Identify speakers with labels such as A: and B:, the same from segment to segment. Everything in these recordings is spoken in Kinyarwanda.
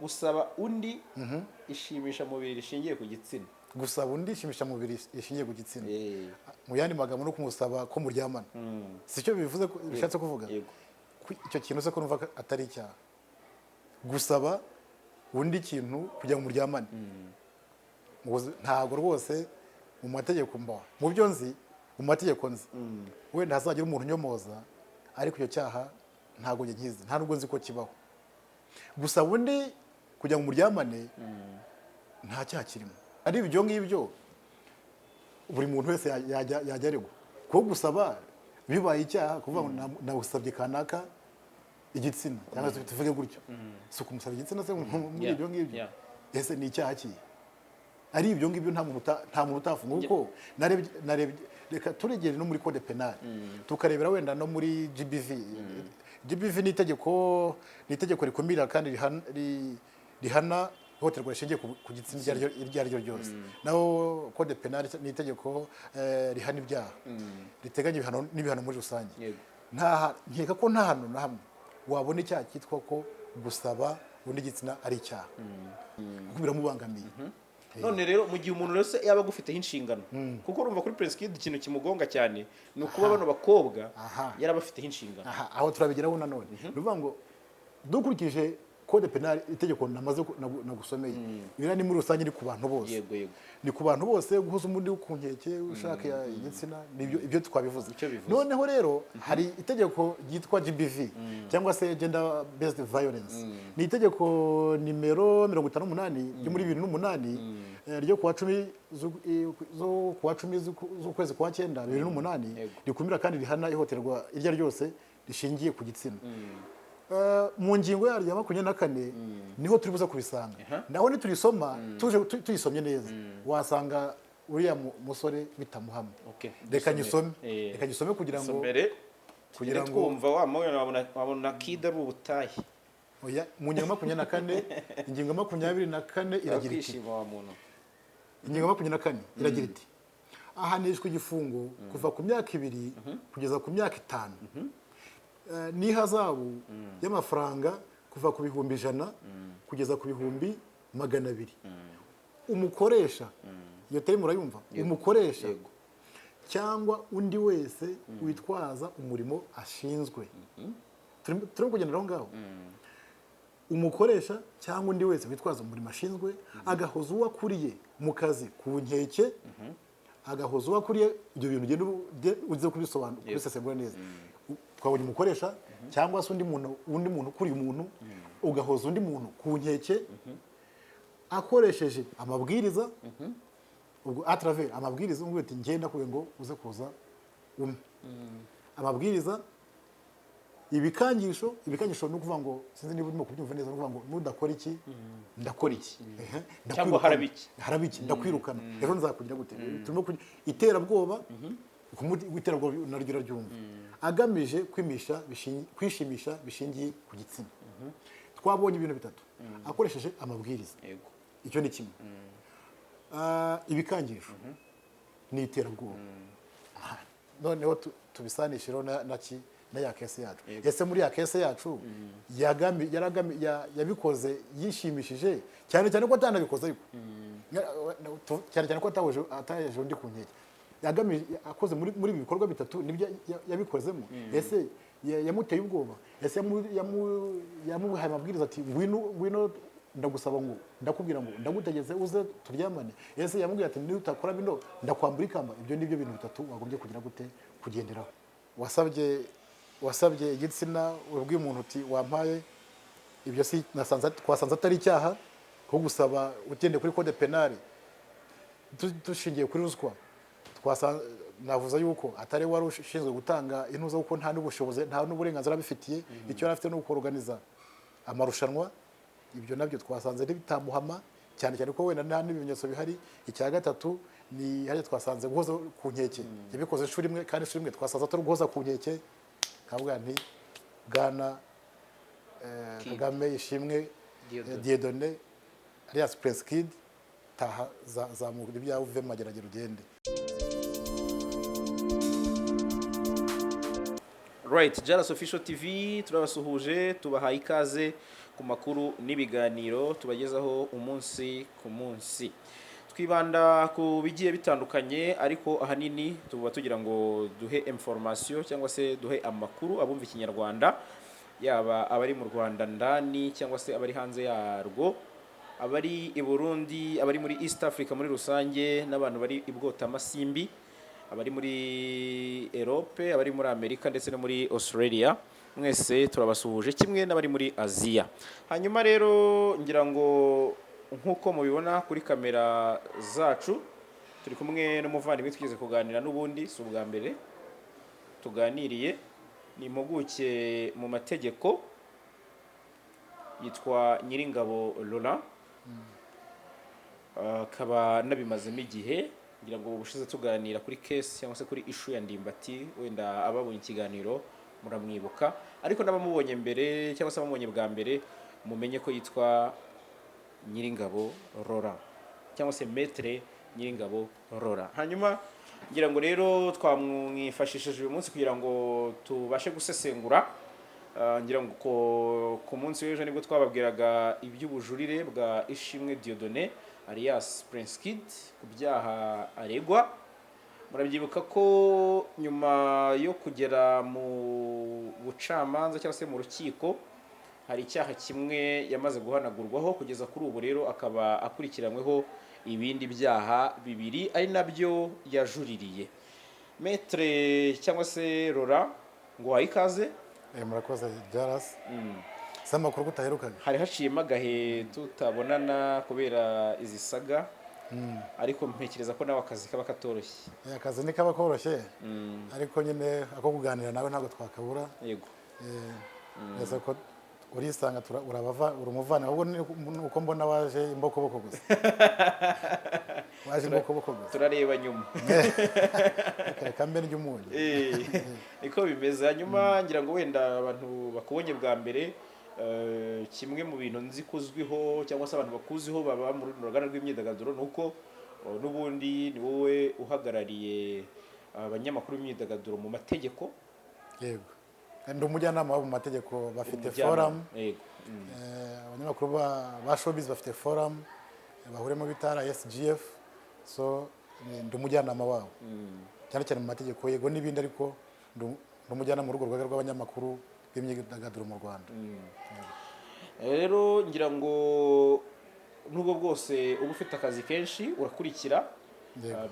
A: Gusaba undi ishimisha mubiri rishingiye ku gitsina.
B: Gusaba undi ishimisha mubiri rishingiye ku gitsina, mu yandi magambo no kumusaba ko muryamana, si cyo bivuze bishatse kuvuga?
A: Yego.
B: Icyo kintu se ko numva ko atari icyaha, gusaba undi kintu kugira ngo muryamane? Ntabwo rwose mu mategeko mba mu byo nzi, mu mategeko nzi, wenda hazagira umuntu unyomoza, ariko icyo cyaha ntabwo njye nkizi, nta nubwo nzi ko kibaho. Gusaba undi kugira ngo muryamane nta cyaha kirimo. Ari ibyo ngibyo buri muntu wese yajya aregwa, kuko gusaba bibaye icyaha, kuvuga ngo nawusabye kanaka igitsina, cyangwa se tuvuge gutyo, si ukumusaba igitsina se muri ibyo ngibyo? Ese ni icyaha kihe? Ari ibyo ngibyo nta muntu utafunga, kuko narebye, reka turegere no muri code pénal, tukarebera wenda no muri GBV. GBV ni itegeko rikumira kandi rihana ihohoterwa rishingiye ku gitsina iryo ari ryo ryose. Naho code pénal ni itegeko rihana ibyaha, riteganya ibihano n'ibihano muri rusange. Nkeka ko nta hantu na hamwe wabona icyaha cyitwa ko gusaba undi igitsina ari icyaha, kuko biramubangamiye.
A: None rero mu gihe umuntu wese yaba agufiteho inshingano, kuko urumva kuri Prince Kid ikintu kimugonga cyane ni ukuba bano bakobwa yarabafiteho inshingano.
B: Aha, aho turabigeraho nanone. Ni ukuvuga ngo dukurikije code pénal, itegeko namaze nagusomeye, biriya ni muri rusange, ni ku bantu bose.
A: yego yego
B: Ni ku bantu bose, guhoza undi ku nkeke ushaka igitsina, nibyo ibyo twabivuze.
A: Icyo bivuze.
B: Noneho rero hari itegeko ryitwa GBV cyangwa se gender based violence. Ni itegeko nimero 58 ryo muri 2008, ryo kuwa 10 zo kuwa 10 z'ukwezi kwa cyenda 2008, rikumira kandi rihana ihohoterwa iryo ari ryose rishingiye ku gitsina. Mu ngingo yaryo ya 24 niho turi buze kubisanga. Naho niturisoma, tuje tuyisomye neza, wasanga uriya musore bitamuhama. Reka
A: Dusomere.
B: nyisome. Reka nyisome kugira ngo
A: Dusomere
B: kugira
A: kugira
B: ngo
A: twumva wa mubona wabona Kid ari ubutahe.
B: Oya, mu ngingo 24, ingingo 24 iragira iti:
A: Kwishima wa muntu.
B: Ingingo 24 iragira iti: "Ahanishwa igifungo kuva ku myaka 2 kugeza ku myaka 5, n'ihazabu y'amafaranga kuva ku 100,000 kugeza ku 200,000 umukoresha." Iyo terme murayumva? Umukoresha
A: Yego.
B: cyangwa undi wese witwaza umurimo ashinzwe. Turimo kugendera aho ngaho. Umukoresha cyangwa undi wese witwaza umurimo ashinzwe, agahoza uwo akuriye mu kazi ku nkeke, agahoza uwo akuriye. Ibyo bintu ugenda uze kubisobanura, kubisesengura neza. Twabonye umukoresha cyangwa se undi muntu ukuriye umuntu, ugahoza undi muntu ku nkeke akoresheje amabwiriza. Ubwo à travers amabwiriza, umubwira ati: "Ngenda kugira ngo uze kuza umwe." Amabwiriza, ibikangisho. Ibikangisho ni ukuvuga ngo, sinzi niba urimo kubyumva neza, ni ukuvuga ngo nudakora iki ndakora iki. Ehe, ndakwirukana.
A: Haraba iki.
B: Haraba iki, ndakwirukana, ejo nzakugira gute. Turimo iterabwoba, iterabwoba naryo uraryumva, agamije kwishimisha bishingiye ku gitsina. Twabonye ibintu bitatu: akoresheje amabwiriza, icyo ni kimwe. Ibikangisho ni iterabwoba. Aha, noneho tubisanishireho na ya case yacu. Ese muri ya case yacu yabikoze yishimishije, cyane cyane ko atanabikoze, ariko cyane cyane ko ataheje undi ku nkeke, yagamije akoze muri ibi bikorwa bitatu nibyo yabikozemo? Ese yamuteye ubwoba? Ese yamuhaye amabwiriza ati: "Ngwino, ngwino, ndagusaba ngo ndakubwira ngo ndagutegetse uze turyamane"? Ese yamubwiye ati: "Niba utakora bino ndakwambura ikamba"? Ibyo nibyo bintu bitatu wagombye kugira gute, kugenderaho. Wasabye igitsina, wabwiye umuntu uti: "Wampaye." Ibyo si nasanze, twasanze atari icyaha, ko gusaba ugendeye kuri code pénal. Dushingiye kuri ruswa, navuze yuko atari wari ushinzwe gutanga intuza, kuko nta n'ubushobozi, nta n'uburenganzira abifitiye. Icyo yari afite ni ukoroganiza amarushanwa. Ibyo nabyo twasanze ntibitamuhama, cyane cyane ko wenda nta n'ibimenyetso bihari. Icya gatatu ni hariya twasanze guhoza ku nkeke, yabikoze inshuro imwe, kandi inshuro imwe twasanze atari guhoza ku nkeke. Nkavuga nti bwana
A: Kid.
B: Kagame Ishimwe
A: Dieudonné.
B: Dieudonné alias Prince Kid, taha, zamura ibyawe, uve mu Mageragere ugende.
A: Right, Jalas Official TV turabasuhuje, tubahaye ikaze. ku makuru n'ibiganiro tubagezaho umunsi ku munsi. Twibanda ku bigiye bitandukanye, ariko ahanini tuba tugira ngo duhe information cyangwa se duhe amakuru abumva Ikinyarwanda, yaba abari mu Rwanda ndani cyangwa se abari hanze yarwo, abari i Burundi, abari muri East Africa muri rusange, n'abantu bari i Bwotamasimbi, abari muri Europe, abari muri Amerika ndetse no muri Australia. Mwese turabasuhuje, kimwe n'abari muri Aziya. Hanyuma rero, ngira ngo nk'uko mubibona kuri kamera zacu, turi kumwe n'umuvandimwe twigeze kuganira n'ubundi, si ubwa mbere tuganiriye. Ni impuguke mu mategeko, yitwa Nyiringabo Laurent, akaba anabimazemo igihe. Ngira ngo ubushize tuganira kuri case cyangwa se kuri issue ya Ndimbati, wenda ababonye ikiganiro muramwibuka, ariko n'abamubonye mbere cyangwa se abamubonye bwa mbere, mumenye ko yitwa Nyiringabo Laurent cyangwa se Maître Nyiringabo Laurent. Hanyuma ngira ngo rero twamwifashishije uyu munsi kugira ngo tubashe gusesengura. Ngira ngo ku munsi w'ejo nibwo twababwiraga iby'ubujurire bwa Ishimwe Dieudonné alias Prince Kid ku byaha aregwa. Murabyibuka ko nyuma yo kugera mu bucamanza cyangwa se mu rukiko, hari icyaha kimwe yamaze guhanagurwaho. Kugeza kuri ubu rero akaba akurikiranyweho ibindi byaha bibiri, ari nabyo yajuririye. Maître cyangwa se Laurent, ngo wahe ikaze.
B: Murakoze Jaras. Si amakuru kutaherukaga?
A: Hari haciyemo agahe tutabonana kubera izi saga, ariko ntekereza ko nawe akazi kaba katoroshye.
B: Akazi ntikaba koroshye, ariko nyine ako kuganira nawe ntabwo twakabura. Neza ko urisanga, uri umuvana, ahubwo ni uko mbona waje imbokoboko gusa, waje imbokoboko gusa.
A: Turareba nyuma.
B: Reka mbe ndya umunyu.
A: Niko bimeze. Hanyuma ngira ngo wenda abantu bakubonye bwa mbere, kimwe mu bintu nzi kuzwiho cyangwa se abantu bakuziho baba muri runo ruganda rw'imyidagaduro ni uko n'ubundi ni wowe uhagarariye abanyamakuru b'imyidagaduro mu mategeko.
B: Yego, ndi umujyanama wabo mu mategeko. Bafite
A: Umujyanama.
B: forum.
A: Yego.
B: Abanyamakuru ba showbiz bafite forum bahuriyemo bita RSGF. So ndi umujyanama wabo cyane cyane mu mategeko, yego n'ibindi, ariko ndi umujyanama muri urwo rugaga rw'abanyamakuru b'imyidagaduro mu Rwanda.
A: Rero ngira ngo nubwo bwose uba ufite akazi kenshi, urakurikira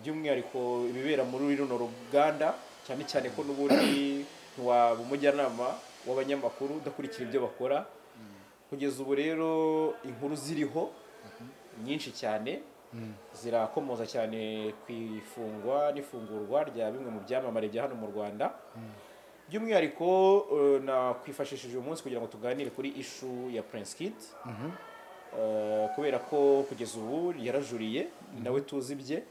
A: by'umwihariko ibibera muri runo ruganda, cyane cyane ko n'ubundi ntiwaba umujyanama w'abanyamakuru udakurikira ibyo bakora. Kugeza ubu rero inkuru ziriho nyinshi cyane zirakomoza cyane ku ifungwa n'ifungurwa rya bimwe mu byamamare bya hano mu Rwanda. By'umwihariko nakwifashishije uyu munsi kugira ngo tuganire kuri issue ya Prince Kid, kubera ko kugeza ubu yarajuriye, ni nawe tuzi ibye.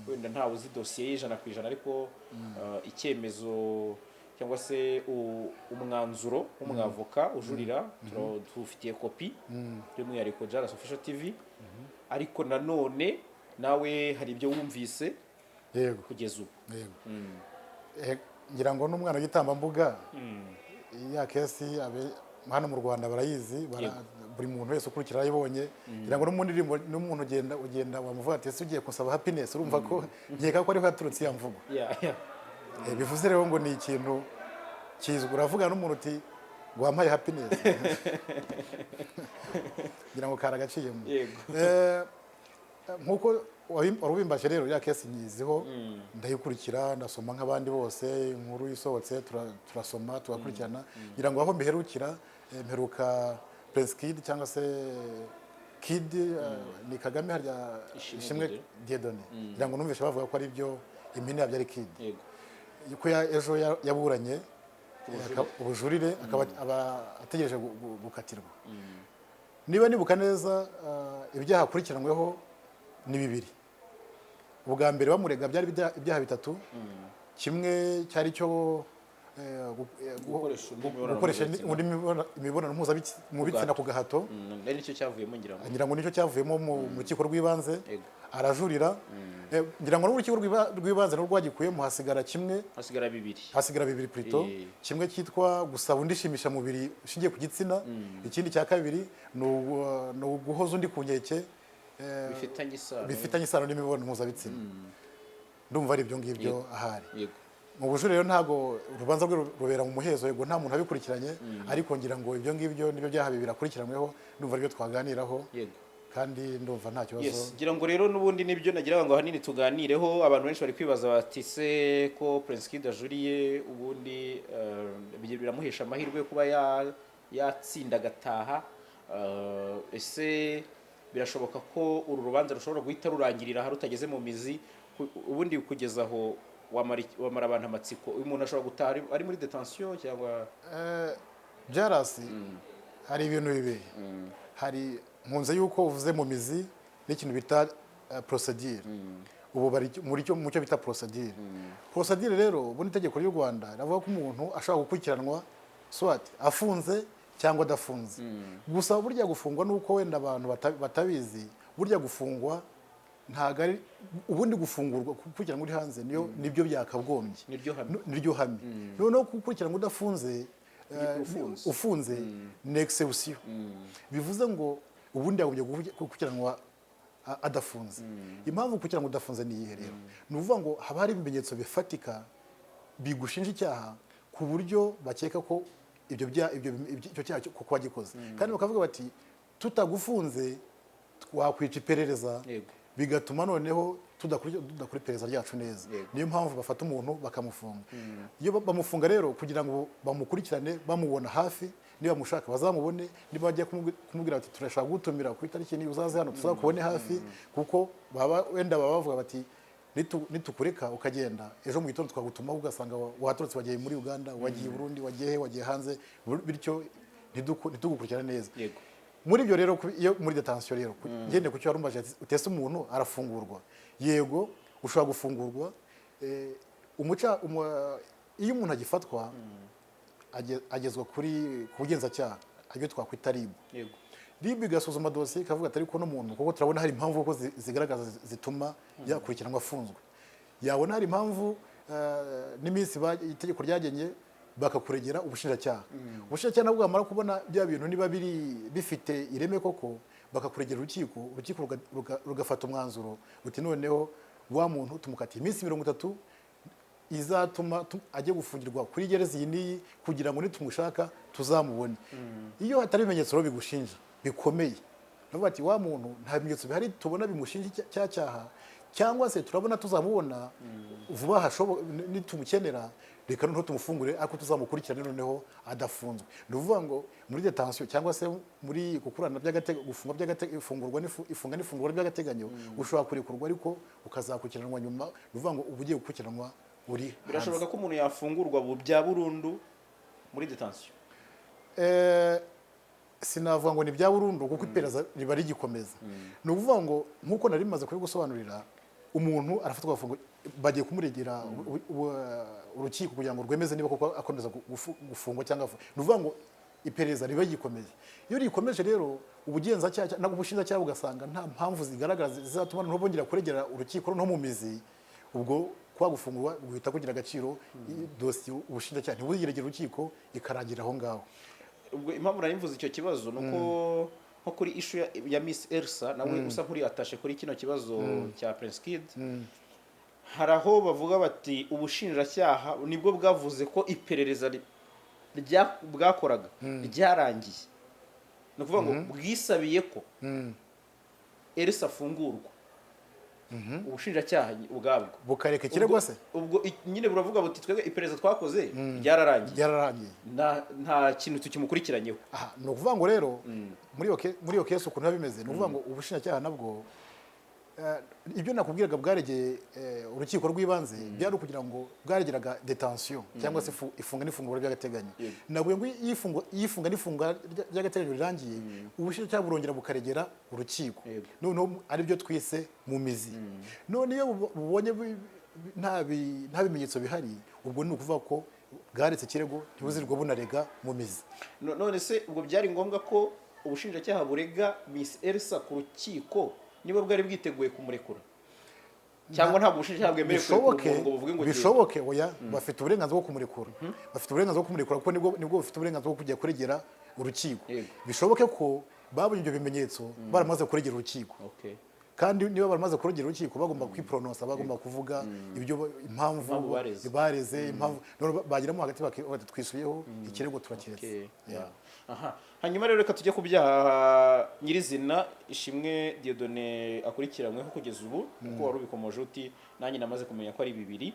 A: Wenda ntawe uzi dosiye ye 100%, ariko icyemezo cyangwa se umwanzuro w'umwavoka ujurira tuwufitiye kopi, by'umwihariko Jaras Official TV. Ariko nanone nawe hari ibyo wumvise kugeza ubu.
B: Yego. Ngira ngo n'umwana w'igitambambuga, ya case hano mu Rwanda barayizi, buri muntu wese ukurikira arayibonye. Ngira ngo no mu ndirimbo n'umuntu ugenda wamuvuga ati: "Ese ugiye gusaba happiness?" Urumva ko nkeka ko ariho yaturutse iya mvugo. Bivuze rero ngo ni ikintu kizwi. Uravuga n'umuntu uti ngo wampaye happiness, ngira ngo karagaciyemo. Nk'uko wari ubimbaje rero, ya case nyiziho, ndayikurikira, ndasoma nk'abandi bose. Inkuru isohotse turasoma, tugakurikirana. Ngira ngo aho mbiherukira, mperuka Prince Kid cyangwa se Kid, ni Kagame harya?
A: Ishimwe.
B: Ishimwe Dieudonné. Ngira ngo numvise bavuga ko ari byo, impine yabyo ari Kid, ko ejo yaburanye ubujurire, akaba aba ategereje gukatirwa. Niba nibuka neza, ibyaha akurikiranyweho ni bibiri. Ubwa mbere bamurega byari ibyaha bitatu. Kimwe cyari cyo
A: Gukoresha undi mibonano
B: gukoresha
A: mpuzabitsina.
B: undi imibonano mu bitsina ku gahato.
A: Ari nicyo cyavuyemo, ngira ngo.
B: Ngira ngo nicyo cyavuyemo mu rukiko rw'ibanze. Arajurira. Ngira ngo n'urukiko rw'ibanze narwo rwagikuyemo, hasigara kimwe.
A: Hasigara bibiri.
B: Hasigara bibiri plutôt. Kimwe cyitwa gusaba undi ishimishamubiri ushingiye ku gitsina, ikindi cya kabiri ni uguhoza undi ku nkeke
A: bifitanye isano.
B: Bifitanye isano n'imibonano mpuzabitsina. Ndumva ari ibyo ngibyo ahari. Mu bujurire rero ntabwo urubanza rwe rubera mu muhezo, yego, nta muntu abikurikiranye, ariko ngira ngo ibyo ngibyo nibyo byaha bibiri akurikiranyweho. Ndumva aribyo twaganiraho kandi ndumva nta kibazo.
A: Yes, ngira ngo rero n'ubundi nibyo nagira ngo ahanini tuganireho. Abantu benshi bari kwibaza bati: "Se ko Prince Kid ajuriye, ubundi biramuhesha amahirwe yo kuba yatsinda agataha? Ese birashoboka ko uru rubanza rushobora guhita rurangirira aha rutageze mu mizi?" Ubundi kugeza aho wamara abantu amatsiko, uyu muntu ashobora gutaha ari muri detention cyangwa?
B: Byarasi hari ibintu bibiri. Hari nkunze yuko uvuze mu mizi n'ikintu bita procedure. Ubu bari muri cyo mu cyo bita procedure. Procedure rero, ubundi itegeko ry'u Rwanda rivuga ko umuntu ashobora gukurikiranwa soit afunze cyangwa adafunze. Gusa burya gufungwa nuko wenda abantu batabizi, burya gufungwa ntabwo ari ubundi gufungurwa, gukurikiranwa uri hanze niyo nibyo byakagombye.
A: Niryo hame.
B: Niryo hame. Noneho gukurikiranwa udafunze,
A: ufunze.
B: Ufunze ni exception. Bivuze ngo ubundi yagombye gukurikiranwa adafunze. Impamvu gukurikiranwa udafunze ni iyihe rero? Ni ukuvuga ngo haba hari ibimenyetso bifatika bigushinja icyaha ku buryo bakeka ko ibyo bya ibyo icyo cyaha koko wagikoze, kandi bakavuga bati: "Tutagufunze twakwica iperereza, bigatuma noneho tudakora iperereza ryacu neza." Niyo mpamvu bafata umuntu bakamufunga. Iyo bamufunga rero kugira ngo bamukurikirane, bamubona hafi, niba bamushaka bazamubone, niba bagiye kumubwira bati: "Turashaka gutumira ku itariki niba uzaze hano tuzakubone hafi," kuko baba wenda baba bavuga bati: "Nitukureka ukagenda, ejo mu gitondo twagutumaho ugasanga waturutse, wagiye muri Uganda, wagiye i Burundi, wagiye he, wagiye hanze, bityo ntitugukurikirane neza." Muri ibyo rero, iyo muri detention rero, ngendeye ku cyo warumbaje ati, utese umuntu arafungurwa? Yego, ushobora gufungurwa. Iyo umuntu agifatwa agezwa kuri ku bugenzacyaha, aribyo twakwita RIB. RIB igasuzuma dosiye, ikavuga ati: "Ariko n'umuntu kuko turabona hari impamvu koko zigaragaza zituma yakurikiranwa afunzwe." Yabona hari impamvu n'iminsi itegeko ryagenye, bakakuregera ubushinjacyaha. Ubushinjacyaha nabwo bwamara kubona bya bintu niba biri bifite ireme koko, bakakuregera urukiko. Urukiko rugafata umwanzuro ruti: "Noneho wa muntu tumukatiye iminsi 30 izatuma ajye gufungirwa kuri gereza iyi n'iyi, kugira ngo nitumushaka tuzamubone." Iyo hatari ibimenyetso rero bigushinja bikomeye, bavuga ati: "Wa muntu nta bimenyetso bihari tubona bimushinja cya cyaha, cyangwa se turabona tuzamubona vuba hashoboka nitumukenera, reka noneho tumufungure, ariko tuzamukurikirane noneho adafunzwe." Ni ukuvuga ngo muri detention cyangwa se muri gukurana by'agateganyo, gufungwa by'agateganyo, ifungurwa ifunga n'ifungurwa by'agateganyo, ushobora kurekurwa ariko ukazakurikiranwa nyuma. Ni ukuvuga ngo uba ugiye gukurikiranwa uri hanze.
A: Birashoboka ko umuntu yafungurwa bya burundu muri detention?
B: Sinavuga ngo ni bya burundu, kuko iperereza riba rigikomeza. Ni ukuvuga ngo nk'uko nari maze kubigusobanurira, umuntu arafatwa agafungwa, bagiye kumuregera urukiko kugira ngo rwemeze niba koko akomeza gufungwa cyangwa ni ukuvuga ngo iperereza riba rigikomeje. Iyo rikomeje rero, ubugenzacyaha nabwo ubushinjacyaha bugasanga nta mpamvu zigaragara zizatuma noneho bongera kuregera urukiko no mu mizi, ubwo kwa gufungurwa guhita kugira agaciro, dosiye ubushinjacyaha ntibuyiregere urukiko, ikarangira aho ngaho.
A: Ubwo impamvu nari mvuze icyo kibazo ni uko nko kuri issue ya Miss Elsa, nawe usa nk'uri attaché kuri kino kibazo cya Prince Kid, hari aho bavuga bati ubushinjacyaha nibwo bwavuze ko iperereza bwakoraga ryarangiye. Ni ukuvuga ngo bwisabiye ko Elsa afungurwa, ubushinjacyaha ubwabwo.
B: Bukareka ikirego se?
A: Ubwo nyine buravuga buti: "Twebwe iperereza twakoze ryararangiye."
B: Byararangiye.
A: Nta kintu tukimukurikiranyeho.
B: Aha ni ukuvuga ngo rero muri iyo case ukuntu biba bimeze, ni ukuvuga ngo ubushinjacyaha nabwo, ibyo nakubwiraga bwaregeye urukiko rw'ibanze, byari ukugira ngo bwaregeraga detention cyangwa se ifunga n'ifungurwa ry'agateganyo. Nabwo ngo iyo ifunga n'ifunga ry'agateganyo rirangiye, ubushinjacyaha burongera bukaregera urukiko, noneho aribyo twise mu mizi. None iyo bubonye nta bimenyetso bihari, ubwo ni ukuvuga ko Bwaretse ikirego, ntibuzirwa bunarega mu mizi.
A: None se ubwo byari ngombwa ko ubushinjacyaha burega Miss Elsa ku rukiko niba bwari bwiteguye kumurekura? Cyangwa ntabwo ubushinjacyaha bwemerewe kurekura
B: Bishoboke.
A: umuntu ngo buvuge ngo genda?
B: Bishoboke. Oya, bafite uburenganzira bwo kumurekura. Bafite uburenganzira bwo kumurekura kuko nibwo bafite uburenganzira bwo kujya kuregera urukiko. Bishoboke ko babonye ibyo bimenyetso baramaze kuregera urukiko. Kandi niba baramaze kuregera urukiko, bagomba kwipronosa, bagomba kuvuga ibyo, impamvu
A: Impamvu bareze.
B: Bareze, impamvu none bagiramo hagati bati twisubiyeho, ikirego turakiretse.
A: Yeah. Aha. Hanyuma rero reka tujye ku byaha nyirizina Ishimwe Dieudonné akurikiranyweho kugeza ubu, kuko wari ubikomoje uti nanjye namaze kumenya ko ari bibiri.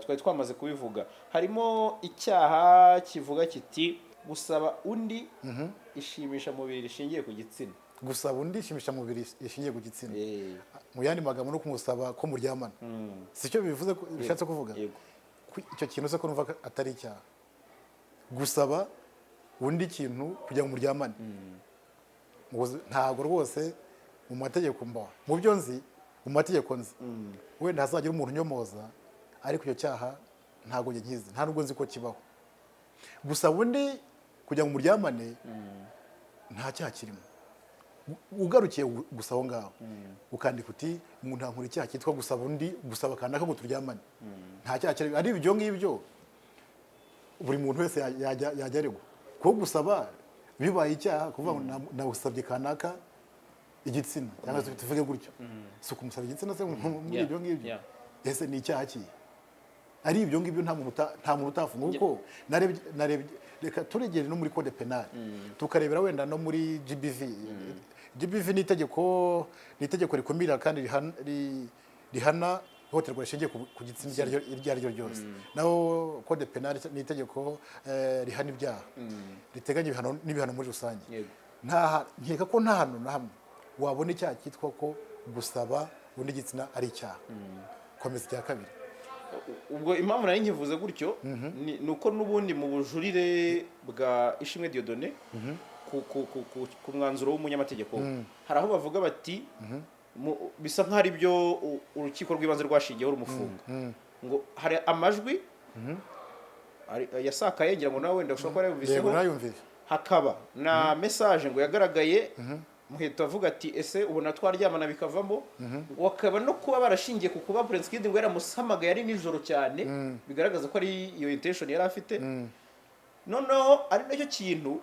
A: Twari twamaze kubivuga, harimo icyaha kivuga kiti gusaba undi ishimisha mubiri rishingiye ku gitsina.
B: Gusaba undi ishimishamubiri rishingiye ku gitsina, mu yandi magambo no kumusaba ko muryamana, si cyo bivuze bishatse kuvuga?
A: Yego.
B: Icyo kintu se ko numva ko atari icyaha, gusaba undi kintu kugira ngo muryamane? Ntabwo rwose mu mategeko mba mu byo nzi, mu mategeko nzi, wenda hazagira umuntu unyomoza, ariko icyo cyaha ntabwo njye nkizi, nta nubwo nzi ko kibaho. Gusaba undi kugira ngo muryamane nta cyaha kirimo. Ugarukiye gusa aho ngaho ukandika uti umuntu yankora icyaha cyitwa gusaba undi, gusaba kanaka ngo turyamane, nta cyaha kirimo. Ari ibyo ngibyo buri muntu wese yajya aregwa, kuko gusaba bibaye icyaha, kuvuga ngo nawusabye kanaka igitsina, cyangwa se tuvuge gutyo, si ukumusaba igitsina se muri ibyo ngibyo? Ese ni icyaha kihe? Ari ibyo ngibyo nta muntu utafunga, kuko narebye, reka turegere no muri code pénal, tukarebera wenda no muri GBV. GBV ni itegeko rikumira kandi rihana ihohoterwa rishingiye ku gitsina iryo ari ryo ryose. Naho code pénal ni itegeko rihana ibyaha, riteganya ibihano n'ibihano muri rusange. Nkeka ko nta hantu na hamwe wabona icyaha cyitwa ko gusaba undi gitsina ari icyaha. Komeza icya kabiri.
A: Ubwo impamvu nari nkivuze gutyo ni uko n'ubundi mu bujurire bwa Ishimwe Dieudonné ku mwanzuro w'umunyamategeko we, hari aho bavuga bati bisa nk'aho ari byo urukiko rw'ibanze rwashingiyeho rumufunga, ngo hari amajwi yasakaye, ngira ngo nawe wenda ushobora kuba
B: Yego.
A: warayumviseho.
B: Nayumvise.
A: Hakaba na message ngo yagaragaye Muheto avuga ati ese ubona twaryamana bikavamo, ngo hakaba no kuba barashingiye ku kuba Prince Kid ngo yaramusamagaye ari nijoro cyane, bigaragaza ko ari iyo intention yari afite. Noneho ari nacyo kintu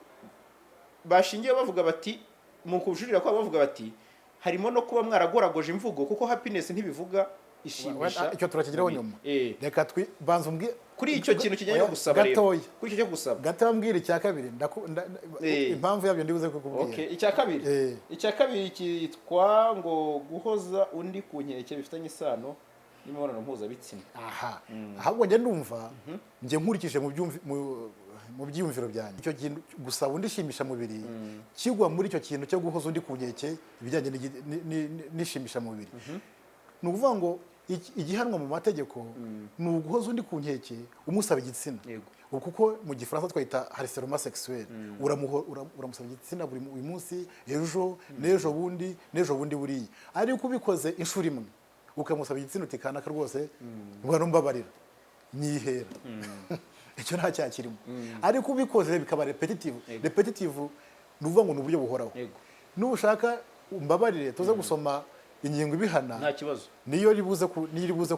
A: bashingiye bavuga bati mu kujurira kwabo, bavuga bati harimo no kuba mwaragoragoje imvugo, kuko happiness ntibivuga ishimisha
B: Icyo turakigeraho
A: mubiri.
B: nyuma.
A: Eh.
B: Reka banza umbwire
A: Kuri icyo kintu kijyanye no
B: Oya,
A: gusaba rero,
B: gatoya.
A: kuri icyo cyo gusaba.
B: Gato, mbwira icya kabiri, impamvu yabyo ndibuze kukubwira.
A: Okay, icya kabiri. Icya kabiri cyitwa ngo guhoza undi ku nkeke bifitanye isano n'imibonano mpuzabitsina.
B: Aha, ahubwo njye ndumva, njye nkurikije mu byiyumviro byanjye, icyo kintu gusaba undi ishimisha mubiri kigwa muri icyo kintu cyo guhoza undi ku nkeke ibijyanye n'ishimisha mubiri. Ni ukuvuga ngo igihanwa mu mategeko ni uguhoza undi ku nkeke umusaba igitsina. Ubu kuko mu Gifaransa twahita harcèlement sexuel. Uramusaba igitsina buri uyu munsi, ejo n'ejo bundi n'ejo bundi buriya, ariko ubikoze inshuro imwe ukamusaba igitsina uti kanaka rwose ngwano mbabarira nyihera, icyo nta cyaha kirimo. Ariko ubikoze bikaba repetitive, repetitive ni ukuvuga ngo ni uburyo buhoraho. Nushaka umbabarire tuze gusoma ingingo ibihana.
A: Nta kibazo.
B: Niyo ribuze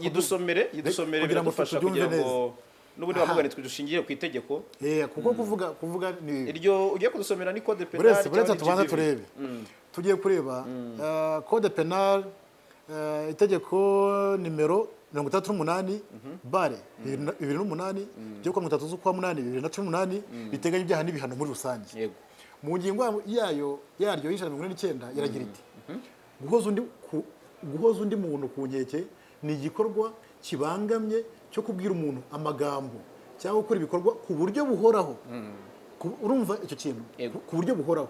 A: Yidusomere, yidusomere.
B: Kugira ngo
A: Biradufasha
B: tubyumve
A: kugira ngo
B: neza.
A: n'ubundi wamugane twe dushingiye ku itegeko.
B: Kuko kuvuga ni
A: Iryo ugiye kudusomera ni code pénal
B: Buretse, buretse
A: cyangwa ni
B: tubanza
A: GBV?
B: turebe. Tugiye kureba code pénal, itegeko nimero 68/2008 ryo kuwa 30 z'ukwa 8 2018, riteganya ibyaha n'ibihano muri rusange. Mu ngingo yaryo y'149 iragira iti guhoza undi muntu ku nkeke ni igikorwa kibangamye cyo kubwira umuntu amagambo cyangwa gukora ibikorwa ku buryo buhoraho. Urumva icyo kintu?
A: Yego.
B: Ku buryo buhoraho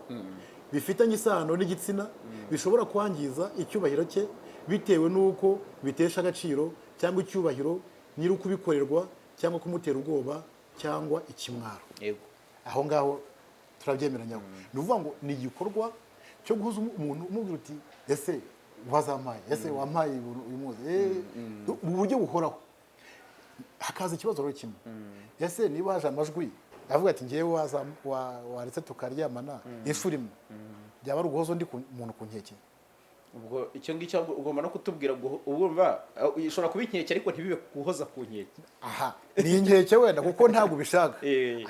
B: bifitanye isano n'igitsina, bishobora kwangiza icyubahiro cye bitewe n'uko bitesha agaciro cyangwa icyubahiro nyiri ukubikorerwa, cyangwa kumutera ubwoba cyangwa ikimwaro. Aho ngaho turabyemeranyaho. Ni ukuvuga ngo ni igikorwa cyo guhuza umuntu umubwira uti ese wazampaye, ese wampaye uyu munsi, mu buryo buhoraho. Hakaza ikibazo rero kimwe: ese niba haje amajwi avuga ati ngewe waza waretse tukaryamana inshuro imwe, byaba ari uguhoza undi muntu ku nkeke?
A: Ubwo icyo ngicyo ahubwo ugomba no kutubwira ubwo urumva ishobora kuba inkeke ariko ntibibe guhoza ku nkeke.
B: Aha ni inkeke wenda kuko ntabwo ubishaka,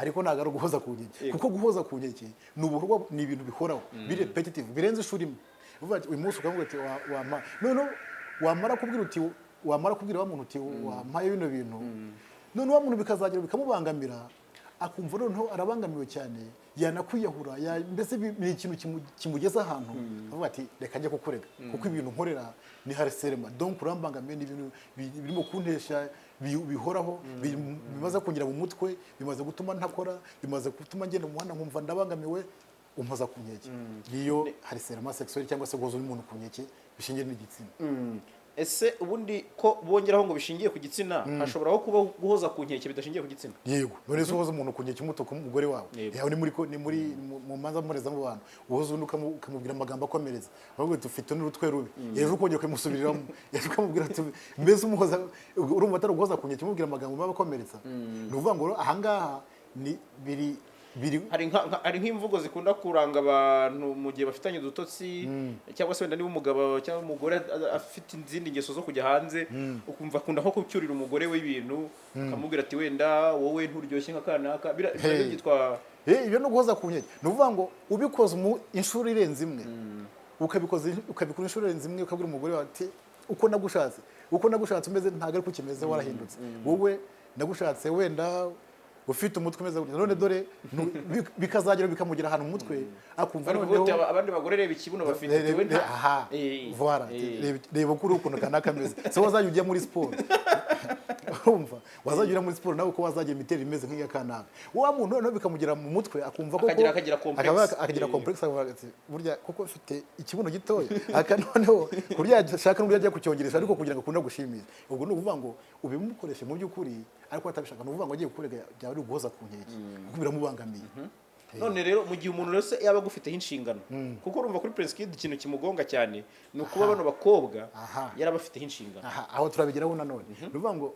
B: ariko ntabwo ari uguhoza ku nkeke, kuko guhoza ku nkeke ni ubukorwa, ni ibintu bihoraho, biri repetitive, birenze inshuro imwe. Uvuga ati, uyu munsi ukavuga ati wampa, noneho wamara kubwira uti, wamara kubwira wa muntu uti wampaye bino bintu, noneho wa muntu bikazagera bikamubangamira, akumva noneho arabangamiwe cyane, yanakwiyahura, mbese ni ikintu kimugeza ahantu avuga ati reka njye kukurega, kuko ibintu nkorera ni harcèlement, donc urambangamiye, ni ibintu birimo kuntesha bihoraho, bimaze kongera mu mutwe, bimaze gutuma ntakora, bimaze gutuma ngenda mu muhanda nkumva ndabangamiwe, umpoza ku nkeke. Niyo harcèlement sexuel cyangwa se guhoza undi muntu ku nkeke bishingiye n'igitsina.
A: Ese ubundi ko bongeraho ngo bishingiye ku gitsina, hashoboraho kuba guhoza ku nkeke bidashingiye ku gitsina?
B: Yego, none se uhoza umuntu ku nkeke umutuka umugore wawe?
A: Yego.
B: Yawe ni muri ni muri mu manza mbonezamubano, uhoza undi ukamubwira amagambo akomereza, ahubwo ufite n'urutwe rubi, ejo ukongera ukamusubiriramo, ejo ukamubwira ati mbese umuhoza, urumva atari uguhoza ku nkeke umubwira amagambo mabi akomeretsa? Ni ukuvuga ngo ahangaha ni biri biri.
A: Hari nk'imvugo zikunda kuranga abantu mu gihe bafitanye udutotsi, cyangwa se wenda niba umugabo cyangwa umugore afite izindi ngeso zo kujya hanze, ukumva akunda nko kucyurira umugore we ibintu, akamubwira ati wenda wowe nturyoshye nka kanaka.
B: Hey.
A: Byitwa
B: Ibyo ni uguhoza ku nkeke. Ni ukuvuga ngo ubikoze mu inshuro irenze imwe, ukabikoza, ukabikora inshuro irenze imwe, ukabwira umugore wawe ati uko nagushatse umeze ntabwo ariko ukimeze, warahindutse, wowe nagushatse wenda ufite umutwe umeze gutya, none dore bikazagera bikamugera ahantu mu mutwe akumva
A: Bari kuvuga
B: noneho
A: uti abandi bagore reba ikibuno bafite, we
B: aha, voilà, reba uko uri, ukuntu kanaka ameze. Se wazajya ujya muri siporo, urumva wazajya ujya muri siporo nawe, uko wazagira imiterere imeze nk'iya kanaka, wa muntu noneho bikamugera mu mutwe akumva koko
A: Akagira complex.
B: Akagira complex, akavuga ati burya koko mfite ikibuno gitoya, aka noneho kurya ashaka n'uburyo ajya kucyongeresha, ariko kugira ngo akunde gushimisha. Ubwo ni ukuvuga ngo ubimukoreshe mu by'ukuri ariko atabishaka, ni ukuvuga ngo agiye kukurega byaba ari uguhoza ku nkeke, kuko biramubangamiye.
A: None rero mu gihe umuntu wese yaba agufiteho inshingano, kuko urumva kuri Prince Kid ikintu kimugonga cyane ni ukuba bano bakobwa yarabafiteho inshingano.
B: Aha, aho turabigeraho nanone. Ni ukuvuga ngo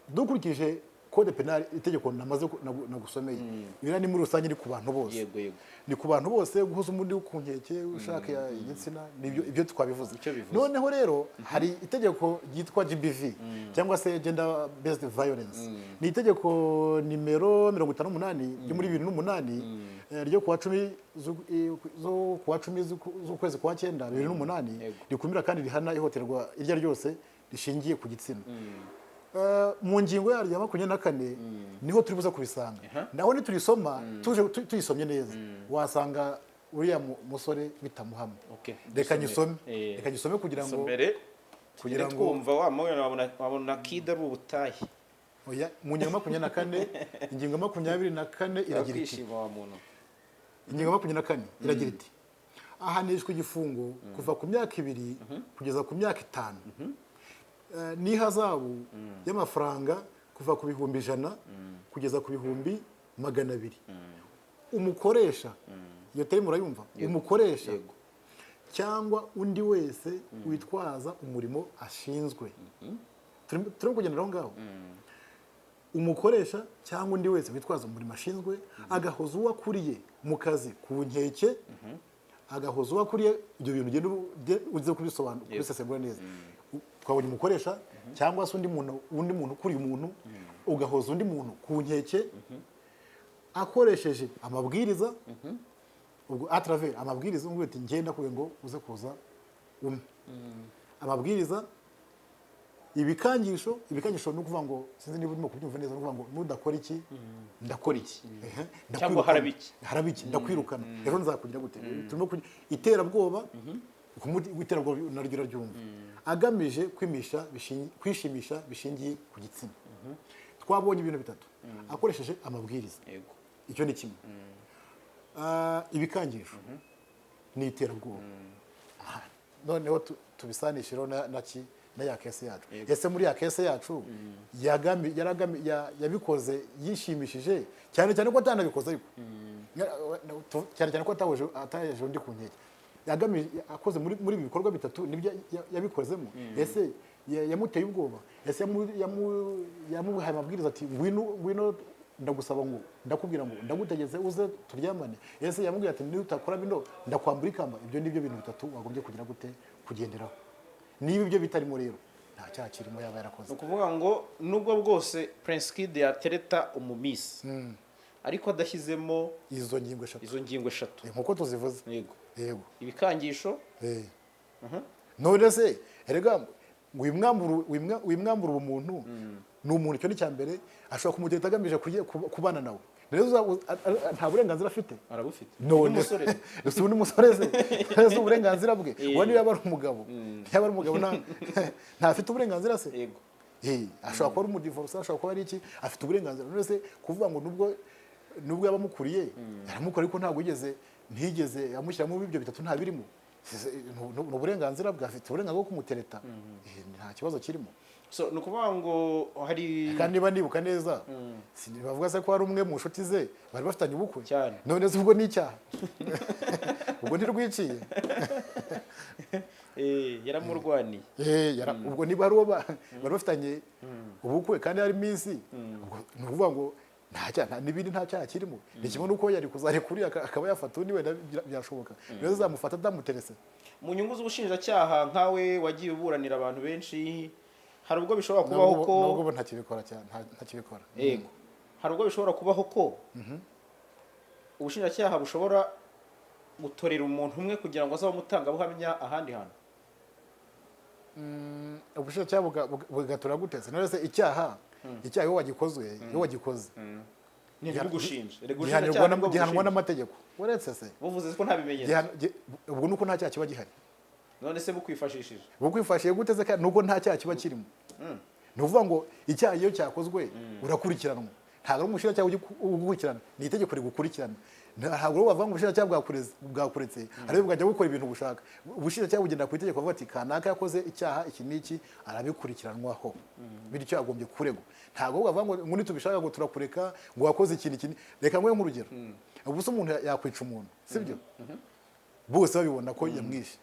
B: dukurikije code pénal, itegeko namaze nagusomeye, biriya ni muri rusange, ni ku bantu bose.
A: yego yego
B: Ni ku bantu bose guhoza undi ku nkeke ushaka igitsina, nibyo, ibyo twabivuze.
A: Icyo bivuze.
B: Noneho rero hari itegeko ryitwa GBV cyangwa se gender based violence, ni itegeko nimero 58 ryo muri 2008, ryo kuwa 10 zo kuwa 10 z'ukwezi kwa cyenda 2008, rikumira kandi rihana ihohoterwa iryo ari ryose rishingiye ku gitsina. Mu ngingo yaryo ya 24 niho turi buze kubisanga. Naho niturisoma tuje tuyisomye neza, wasanga uriya musore bitamuhama. Reka
A: Dusomere.
B: nyisome. Reka nyisome kugira ngo
A: Somere
B: kugira
A: kugira
B: ngo
A: twumva wa mwana wabona Kid ari ubutahe.
B: Oya, mu ngingo 24, ingingo 24 iragira iti
A: Kwishima wa muntu.
B: Ingingo 24 iragira iti: ahanishwa igifungo kuva ku myaka 2 kugeza ku myaka 5, n'ihazabu y'amafaranga kuva ku 100,000 kugeza ku 200,000. Umukoresha, iyo terme urayumva? Umukoresha
A: Yego.
B: cyangwa undi wese witwaza umurimo ashinzwe. Turimo kugendera aho ngaho. Umukoresha cyangwa undi wese witwaza umurimo ashinzwe agahoza uwo akuriye mu kazi ku nkeke, agahoza uwo akuriye, ibyo bintu ugenda uze kubisobanura, kubisesengura neza. Twabonye umukoresha cyangwa se undi muntu ukuriye umuntu, ugahoza undi muntu ku nkeke akoresheje amabwiriza, ubwo à travers amabwiriza, umubwira ati ngenda kugira ngo uze kuza umwe, amabwiriza, ibikangisho. Ibikangisho ni ukuvuga ngo, sinzi niba urimo kubyumva neza, ni ukuvuga ngo nudakora iki ndakora iki. Ehe, ndakwirukana.
A: Haraba iki.
B: Haraba iki, ndakwirukana, ejo nzakugira gute. Turimo iterabwoba, iterabwoba naryo uraryumva, agamije kwishimisha bishingiye ku gitsina. Twabonye ibintu bitatu: akoresheje amabwiriza, icyo ni kimwe. Ibikangisho ni iterabwoba. Aha, noneho tubisanishireho na ki, na ya case yacu. Ese muri ya case yacu yabikoze yishimishije, cyane cyane ko atanabikoze, ariko cyane cyane ko ataheje undi ku nkeke? Yagamije, akoze muri ibi bikorwa bitatu, nibyo yabikozemo? Ese yamuteye ubwoba? Ese yamuhaye amabwiriza ati: "Ngwino, ngwino, ndagusaba ngo, ndakubwira ngo, ndagutegetse uze turyamane"? Ese yamubwiye ati: "Niba utakora bino ndakwambura ikamba"? Ibyo nibyo bintu bitatu wagombye kugira gute? Kugenderaho. Niba ibyo bitarimo rero, nta cyaha kirimo yaba yarakoze.
A: Ni ukuvuga ngo nubwo bwose Prince Kid yatereta umumiss, ariko adashyizemo
B: izo ngingo eshatu,
A: izo ngingo eshatu,
B: nkuko tuzivuze,
A: yego,
B: yego,
A: ibikangisho.
B: None se erega wimwambura ubumuntu, ni umuntu. Icyo ni icya mbere. Ashobora kumutereta agamije kubana nawe. Rero nta burenganzira afite?
A: Arabufite.
B: None
A: n'umusore.
B: Ese ubu ni umusore se? Ese uburenganzira bwe, uwo niyo yaba ari umugabo, yaba ari umugabo, ntafite uburenganzira se?
A: Yego.
B: Ashobora kuba ari umudivorce, ashobora kuba ari iki, afite uburenganzira. None se kuvuga ngo nubwo yaba amukuriye, yaramukora, ariko ntabwo yigeze, ntiyigeze amushyiramo ibyo bitatu, nta birimo. Ni uburenganzira bwe, afite uburenganzira bwo kumutereta. Nta kibazo kirimo.
A: So ni ukuvuga ngo hari
B: Kandi niba nibuka neza, bavuga se ko hari umwe mu nshuti ze bari bafitanye ubukwe?
A: Cyane.
B: None se ubwo ni icyaha? Ubwo ntirwiciye?
A: Yaramurwaniye.
B: Ubwo niba hari uwo bari bafitanye ubukwe kandi hari iminsi, ubwo ni ukuvuga ngo nta cyaha, n'ibindi, nta cyaha kirimo. Ni kimwe n'uko yari kuzarekura akaba yafata undi, wenda byashoboka. Rero zamufata atamuterese.
A: Mu nyungu z'ubushinjacyaha, nkawe wagiye uburanira abantu benshi, hari ubwo bishobora kubaho ko
B: Nubwo ubu ntakibikora cyane, ntakibikora.
A: Yego, hari ubwo bishobora kubaho ko ubushinjacyaha bushobora gutorera umuntu umwe kugira ngo azabe umutangabuhamya ahandi hantu?
B: Ubushinjacyaha bugatora gute se? None se icyaha iyo wagikozwe, iyo wagikoze,
A: ntibugushinja. Erega
B: gihanirwa
A: ubushinjacyaha nibwo
B: gihanwa
A: bugushinja.
B: n'amategeko, uretse se
A: Buvuze ko nta bimenyetso.
B: Ubwo nuko nta cyaha kiba gihari.
A: None se bukwifashishije?
B: Bukwifashiye gute se kandi nuko nta cyaha kiba kirimo? Ni ukuvuga ngo icyaha iyo cyakozwe urakurikiranwa, ntabwo ari umushinjacyaha ujya ugukurikirana, ni itegeko rigukurikirana. Ntabwo rero bavuga ngo ubushinjacyaha bwakuretse ariko bwajya gukora ibintu bushaka. Ubushinjacyaha bugenda ku itegeko, bavuga ati: "Kanaka yakoze icyaha iki n'iki, arabikurikiranwaho, bityo agombye kuregwa." Ntabwo bavuga ngo nitubishaka ngo turakureka ngo wakoze ikintu iki. Reka nguhe nk'urugero. Ubu se umuntu yakwica umuntu, sibyo, bose babibona ko yamwishe,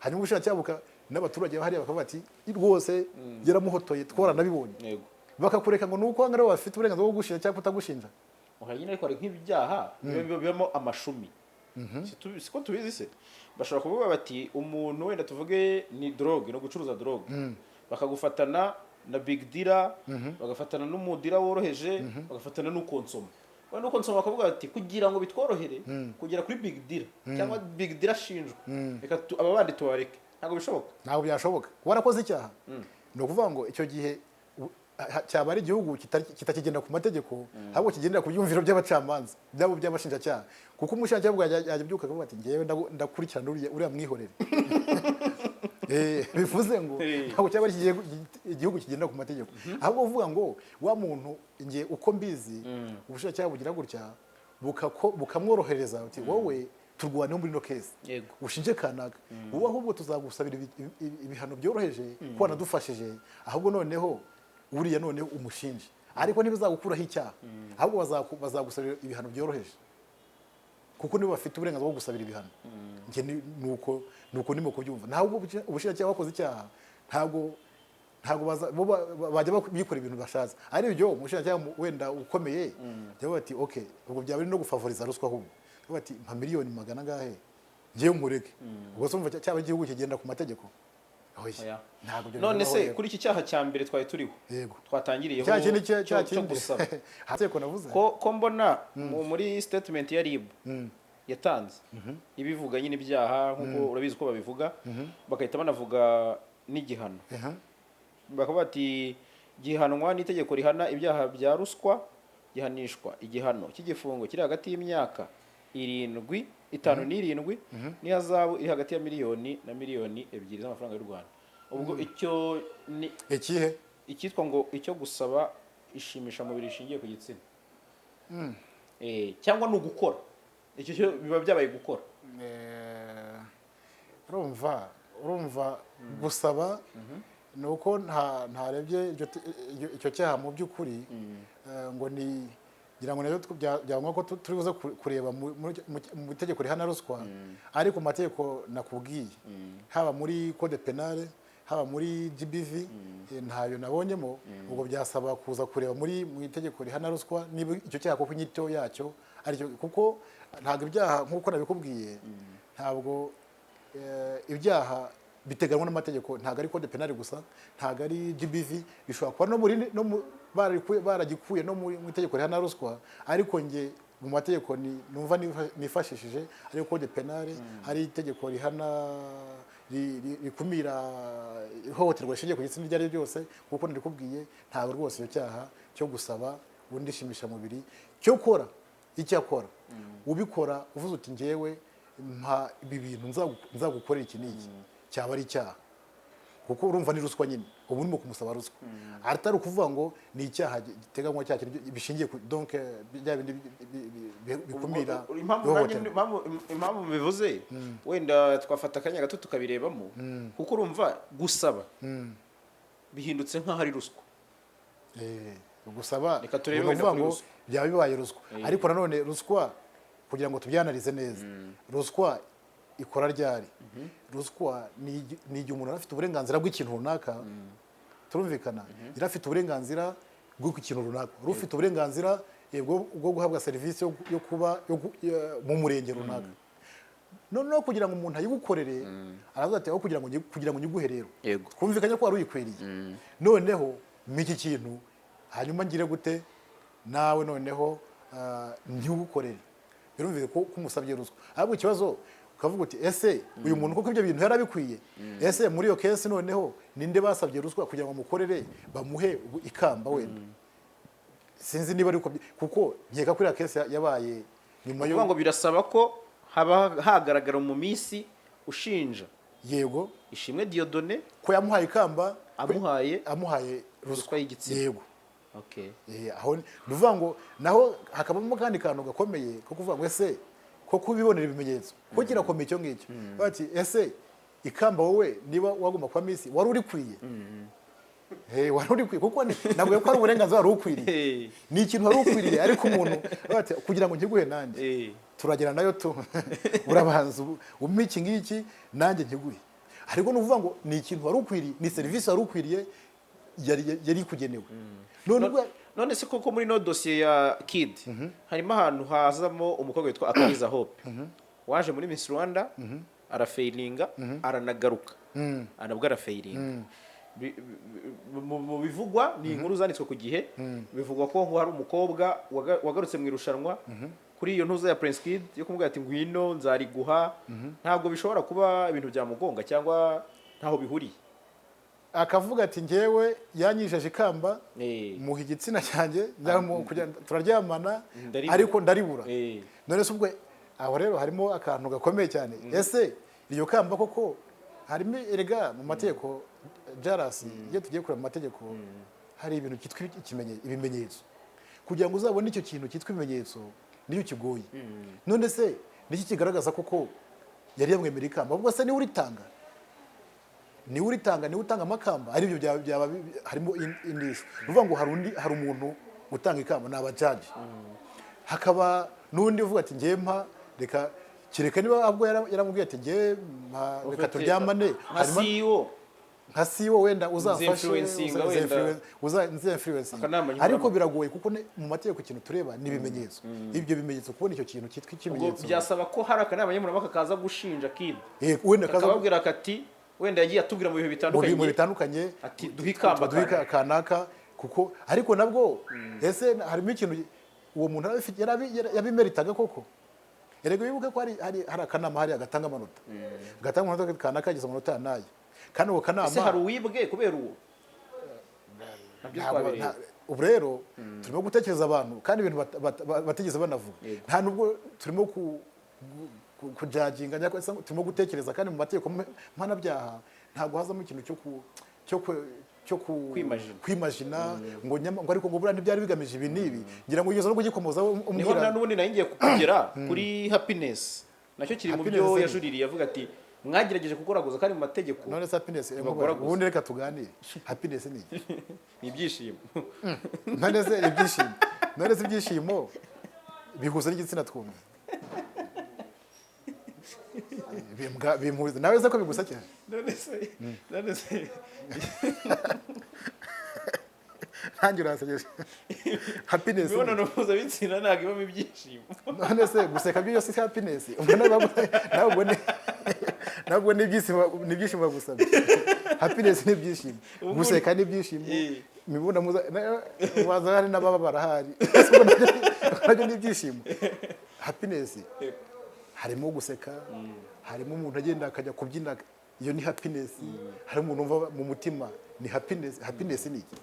B: hanyuma ubushinjacyaha n'abaturage hariya bakavuga ati: "Rwose yaramuhotoye, twaranabibonye," bakakureka ngo nuko aribo bafite uburenganzira bwo kugushinja cyangwa kutagushinja?
A: Oya nyine, ariko hari nk'ibyaha bibamo amashumi. Siko tubizi se? Bashobora kuvuga bati umuntu, wenda tuvuge ni drogue, no gucuruza drogue, bakagufatana na big dealer, bagafatana n'umudealer woroheje, bagafatana n'ukonsoma. Wenda ukonsoma, bakavuga bati: "Kugira ngo bitworohere kugera kuri big dealer cyangwa big dealer ashinjwa, reka aba bandi tubareke." Ntabwo bishoboka?
B: Ntabwo byashoboka. Warakoze icyaha, ni ukuvuga ngo icyo gihe cyaba ari igihugu kitakigenda ku mategeko, ahubwo kigendera ku byumviro by'abacamanza byabo, by'abashinjacyaha, kuko umushinjacyaha bwo yajya abyuka akavuga ati: "Ngewe ndakurikirana uriya mwihorere." Bivuze ngo ntabwo cyaba ari igihugu kigendera ku mategeko, ahubwo uvuga ngo wa muntu, nge uko mbizi, ubushinjacyaha bugira gutya bukamworohereza, buti: "Wowe turwaneho muri ino case, ushinje kanaka, wowe ahubwo tuzagusabira ibihano byoroheje ko wanadufashije, ahubwo noneho uriya noneho umushinje, ariko ntibizagukuraho icyaha, ahubwo bazagusabira ibihano byoroheje," kuko nibo bafite uburenganzira bwo gusabira ibihano. Njye nuko ndimo kubyumva. Ntabwo ubushinjacyaha, wakoze icyaha, ntabwo bo bajya bikora ibintu bashatse. Ari ibyo umushinjacyaha wenda ukomeye jya bati: "Okay," ubwo byaba ari no gufavoriza ruswa. Ahubwo bati: "Mpa miliyoni magana angahe ngewe nkureke." Ubwo se umva cyaba igihugu kigenda ku mategeko? Oya.
A: Oya.
B: Ntabwo ibyo
A: None
B: bibaho
A: se
B: rero.
A: kuri iki cyaha cya mbere twari turiho, twatangiriyeho,
B: Cya kindi cya
A: cyo
B: kindi
A: gusaba,
B: Amategeko navuze.
A: ko mbona muri statement ya RIB yatanze ibivuga nyine ibyaha, nk'uko urabizi ko babivuga, bagahita banavuga n'igihano, bakavuga bati: "Gihanwa n'itegeko rihana ibyaha bya ruswa, gihanishwa igihano cy'igifungo kiri hagati y'imyaka 7, 5 n'7, n'ihazabu iri hagati ya miliyoni na miliyoni 2 z'amafaranga y'u Rwanda." Ubwo icyo ni
B: Ikihe?
A: icyitwa ngo icyo gusaba ishimishamubiri rishingiye ku gitsina, cyangwa ni ugukora icyo cyo biba byabaye gukora?
B: Urumva gusaba ni uko ntarebye icyo cyaha mu by'ukuri, ngo ni Ngira ngo nabyo byaba ngombwa ko turi buze kureba mu itegeko rihana ruswa. Ariko mu mategeko nakubwiye, haba muri code pénal, haba muri GBV, ntayo nabonyemo. Ubwo byasaba kuza kureba mu itegeko rihana ruswa niba icyo cyaha koko inyito yacyo aricyo, kuko ntabwo ibyaha, nk'uko nabikubwiye, ntabwo ibyaha biteganywa n'amategeko, ntabwo ari code pénal gusa, ntabwo ari GBV, bishobora kuba no muri no mu- baragikuye no mu itegeko rihana ruswa. Ariko nge mu mategeko numva nifashishije ari code pénal, ari itegeko rihana rikumira ihohoterwa rishingiye ku gitsina iryo ari ryo ryose, kuko nabikubwiye, ntabwo rwose icyo cyaha cyo gusaba undi ishimishamubiri cyo kora icyo akora, ubikora uvuze uti: "Ngewe mpa ibi bintu nzagukorera iki n'iki," cyaba ari icyaha, kuko urumva ni ruswa nyine, ubu urimo kumusaba ruswa, atari ukuvuga ngo ni icyaha giteganywa, cya kintu bishingiye ku, donc bya bindi bikumira
A: Impamvu nanjye
B: ihohoterwa.
A: Impamvu mbivuze, wenda twafata akanya gato tukabirebamo, kuko urumva gusaba bihindutse nk'aho ari ruswa.
B: Gusaba
A: Reka turebe
B: ni
A: wenda
B: ukuvuga
A: kuri
B: ngo
A: ruswa.
B: Byaba bibaye ruswa, ariko nanone ruswa, kugira ngo tubyanarize neza, ruswa ikora ryari? Ruswa ni igihe umuntu aba afite uburenganzira bw'ikintu runaka, turumvikana? Yari afite uburenganzira bw'ikintu runaka, wari ufite uburenganzira bwo guhabwa serivisi yo kuba mu murenge runaka. Noneho kugira ngo umuntu ayigukorere, aravuga ati: "Aho kugira ngo nyiguhe rero, twumvikanye ko wari uyikwiriye, noneho mpa iki kintu, hanyuma ngire gute nawe, noneho ntiwukorere." Birumvikana ko umusabye ruswa. Ahubwo ikibazo ukavuga uti: "Ese uyu muntu koko ibyo bintu yarabikwiye?" Ese muri iyo case noneho ninde basabye ruswa kugira ngo bamukorere, bamuhe ikamba? Wenda sinzi niba ari uko kuko nkeka ko iriya case yabaye nyuma yo
A: Ukuvuga ngo birasaba ko haba hagaragara mu minsi ushinja
B: Yego.
A: Ishimwe Dieudonné
B: Ko yamuhaye ikamba.
A: Amuhaye
B: Amuhaye ruswa.
A: Ruswa y'igitsina.
B: Yego. Aho ni ukuvuga ngo naho hakabamo akandi kantu gakomeye ko kuvuga ngo ese ko kubibonera ibimenyetso ko kirakomeye icyo ngicyo. Bati: "Ese ikamba wowe, niba wagomba kuba Miss, wari urikwiye?" Wari urikwiye? Kuko ntabwo ko ari uburenganzira wari ukwiriye, ni ikintu wari ukwiriye, ariko umuntu bati: "Kugira ngo nkiguhe nanjye, turagera nayo tu urabanza umpe iki ngiki nanjye nkiguhe." Ariko ni ukuvuga ngo ni ikintu wari ukwiriye, ni serivisi wari ukwiriye, yari ikugenewe. None ubwo
A: None se koko muri no dosiye ya Kid harimo ahantu hazamo umukobwa witwa Akaliza Hope waje muri Miss Rwanda, arafailinga, aranagaruka, nabwo arafailinga. Mu bivugwa ni inkuru zanditswe ku gihe, bivugwa ko hari umukobwa wagarutse mu irushanwa kuri iyo ntuza ya Prince Kid yo kumubwira ati: "Ngwino nzariguha." Ntabwo bishobora kuba ibintu byamugonga cyangwa ntaho bihuriye?
B: Akavuga ati: "Njyewe yanyijeje ikamba, muha igitsina cyanjye, turaryamana,
A: Ndaribura.
B: ariko ndaribura." None se ubwo aho rero harimo akantu gakomeye cyane. Ese iryo kamba koko harimo? Erega mu mategeko jarasi, iyo tugiye kureba mu mategeko, hari ibintu byitwa ibimenyetso. Kugira ngo uzabone icyo kintu cyitwa ibimenyetso niyo kigoye. None se niki kigaragaza koko yari yamwemereye ikamba? Ahubwo se niwe uritanga? Niwe uritanga, niwe utanga amakamba? Aribyo byaba harimo indisho. Ni ukuvuga ngo hari undi, hari umuntu utanga ikamba, ni abajaji, hakaba n'undi uvuga ati: "Ngiye mpa, reka kereka niba ahubwo yaramubwiye ati: 'Ngiye mpa, reka turyamane.'"
A: Nka CEO.
B: Nka CEO wenda uzamfashe.
A: Nzi-influencinga wenda.
B: Nzi-influencinga.
A: Akanama nkemurampaka.
B: Ariko biragoye kuko mu mategeko ikintu tureba ni ibimenyetso. Ibyo bimenyetso, kubona icyo kintu cyitwa
A: Ubwo
B: ikimenyetso.
A: byasaba ko hari akanama nkemurampaka kaza gushinja Kid,
B: Wenda kaza
A: kakababwira kati: "Wenda yagiye atubwira mu bihe
B: mu
A: bitandukanye
B: bintu bitandukanye
A: ati: 'Duhe ikamba
B: duhe kanaka.'" Kuko ariko nabwo ese harimo ikintu uwo muntu yabimeritaga koko? Erega wibuke ko hari akanama hariya gatanga amanota, gatanga amanota, kanaka yagize amanota ya n'aya, kandi uwo kanama
A: Ese hari uwibwe kubera uwo? Nabyo twabireba.
B: Ubu rero turimo gutekereza abantu kandi ibintu batigeze banavuga. Nta nubwo turimo kujudginga cyangwa se turimo gutekereza. Kandi mu mategeko mpanabyaha ntabwo hazamo ikintu cyo
A: Kwimagina.
B: Kwimagina ngo ngo ariko ngo buriya ntibyari bigamije ibi n'ibi. Ngira ngo ugeze no kugikomozaho
A: Niho
B: umbwira.
A: Na n'ubundi nari ngiye kugera kuri Happiness, nacyo kiri mu
B: Happiness
A: byo
B: ni-
A: yajuririye, avuga ati: "Mwagerageje kugoragoza kandi mu mategeko
B: None se Happiness,
A: Ntibagoragoza.
B: ubundi reka tuganire, Happiness ni iki?
A: Ni ibyishimo.
B: None se ibyishimo None se ibyishimo bihuza n'igitsina? Twumve. Bimpuza nawe se ko bigusekeje?
A: None se
B: Ntange uransekeje. Happiness
A: Imibonano mpuzabitsina ntabwo ibamo ibyishimo.
B: None se guseka byo si happiness? Ubwo nawe ubwo nawe ubwo ni ibyishimo bagusabye. Happiness ni ibyishimo.
A: Ubu
B: Guseka ni ibyishimo. Imibonano waza hari n'abababara hari. Ese ubwo nabyo ni ibyishimo? Happiness harimo guseka, harimo umuntu agenda akajya kubyina, iyo ni happiness. Harimo umuntu wumva mu mutima, ni happiness. Happiness ni iki?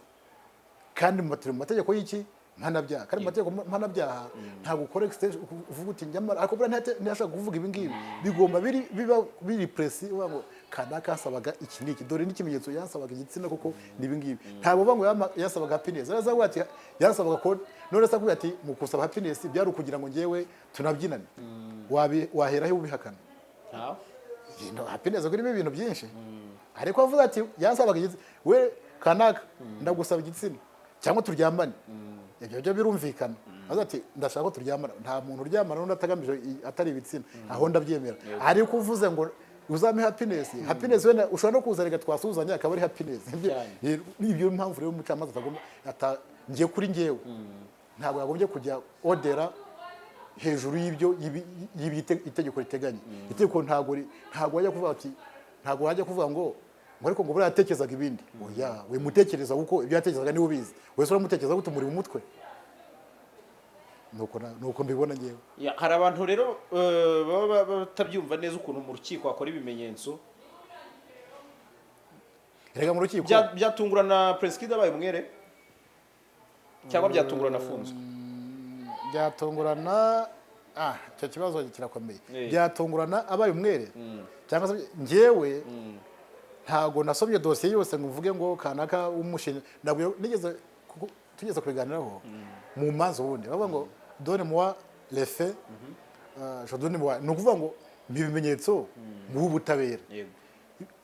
B: Kandi turi mu mategeko y'iki? Mpanabyaha. Kandi mu mategeko mpanabyaha ntabwo ukora extension uvuga uti nyamara ariko buriya ntiyashaka kuvuga ibi ngibi, bigomba biri biba biri précis, uvuga ngo kanaka yasabaga iki n'iki, dore n'ikimenyetso, yasabaga igitsina kuko ni ibi ngibi. Ntabwo uvuga ngo yasabaga happiness. Araza avuga ati yasabaga ko, none se akubwira ati mu gusaba happiness byari ukugira ngo njyewe tunabyinane. Wahera he ubihakana?
A: Ntawe.
B: No, happiness irimo ibintu byinshi, ariko avuga ati yasabaga igitsina, we kanaka ndagusaba igitsina cyangwa turyamane, ibyo byo birumvikana. Avuga ati ndashaka ko turyamana, nta muntu uryamana n'undi atagamije atari ibitsina, aho ndabyemera. Ariko uvuze ngo uzampe happiness, happiness wenda ushobora no kuza reka twasuhuzanya akaba ari happiness.
A: Cyane.
B: Ibyo mpamvu rero umucamanza atagomba ngiye kuri njyewe ntabwo yagombye kujya au-delà hejuru y'ibyo y'ibi itegeko riteganya. Itegeko ntabwo wajya kuvuga ati, ntabwo wajya kuvuga ngo ariko ngo buriya yatekerezaga ibindi. Oya, we mutekereza kuko ibyo yatekerezaga niwe ubizi. Wese uramutekereza gute muri mu mutwe? Nuko mbibona ngewe.
A: Ya, hari abantu rero baba batabyumva neza ukuntu mu rukiko hakora ibimenyetso.
B: Erega mu rukiko
A: Byatungurana Prince Kid abaye umwere cyangwa byatungurana afunzwe?
B: Byatungurana, icyo kibazo kirakomeye. Byatungurana abaye umwere cyangwa se njyewe ntago nasomye dosiye yose ngo mvuge ngo kanaka umushinja, ntabwo nigeze tugeze kubiganiraho mu manza. Ubundi bavuga ngo donne moi les faits, je donne moi, ni ukuvuga ngo mpa ibimenyetso nguhe ubutabera.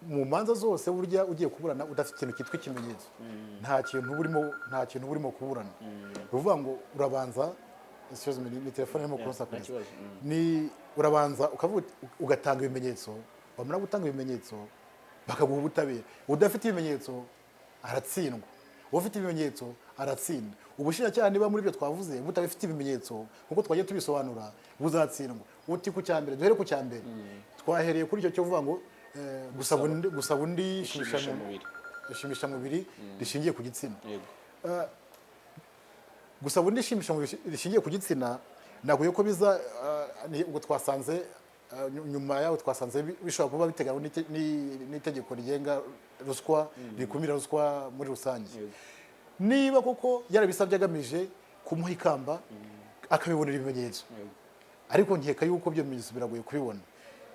B: Mu manza zose burya ugiye kuburana udafite ikintu cyitwa ikimenyetso, nta kintu uba urimo, nta kintu uba urimo kuburana. Ni ukuvuga ngo urabanza, excuse me, ni telefone irimo
A: Yeah,
B: kunsakuriza.
A: nta kibazo.
B: Ni urabanza ukavuga ugatanga ibimenyetso, wamara gutanga ibimenyetso bakaguha ubutabera. Udafite ibimenyetso aratsindwa, ufite ibimenyetso aratsinda. Ubushinjacyaha niba muri ibyo twavuze butabifite ibimenyetso nkuko twagiye tubisobanura, buzatsindwa. Uti ku cya mbere, duhere ku cya mbere. Twahereye kuri icyo cyo kuvuga ngo gusaba undi
A: Ishimishamubiri.
B: Ishimishamubiri rishingiye ku gitsina. Gusaba undi ishimishamubiri rishingiye ku gitsina naguye ko biza ubwo twasanze nyuma yaho twasanze bishobora kuba biteganywa n'itegeko rigenga ruswa, rikumira ruswa muri rusange. Niba koko yarabisabye agamije kumuha ikamba, akabibonera ibimenyetso, ariko nkeka yuko ibyo bimenyetso biragoye kubibona,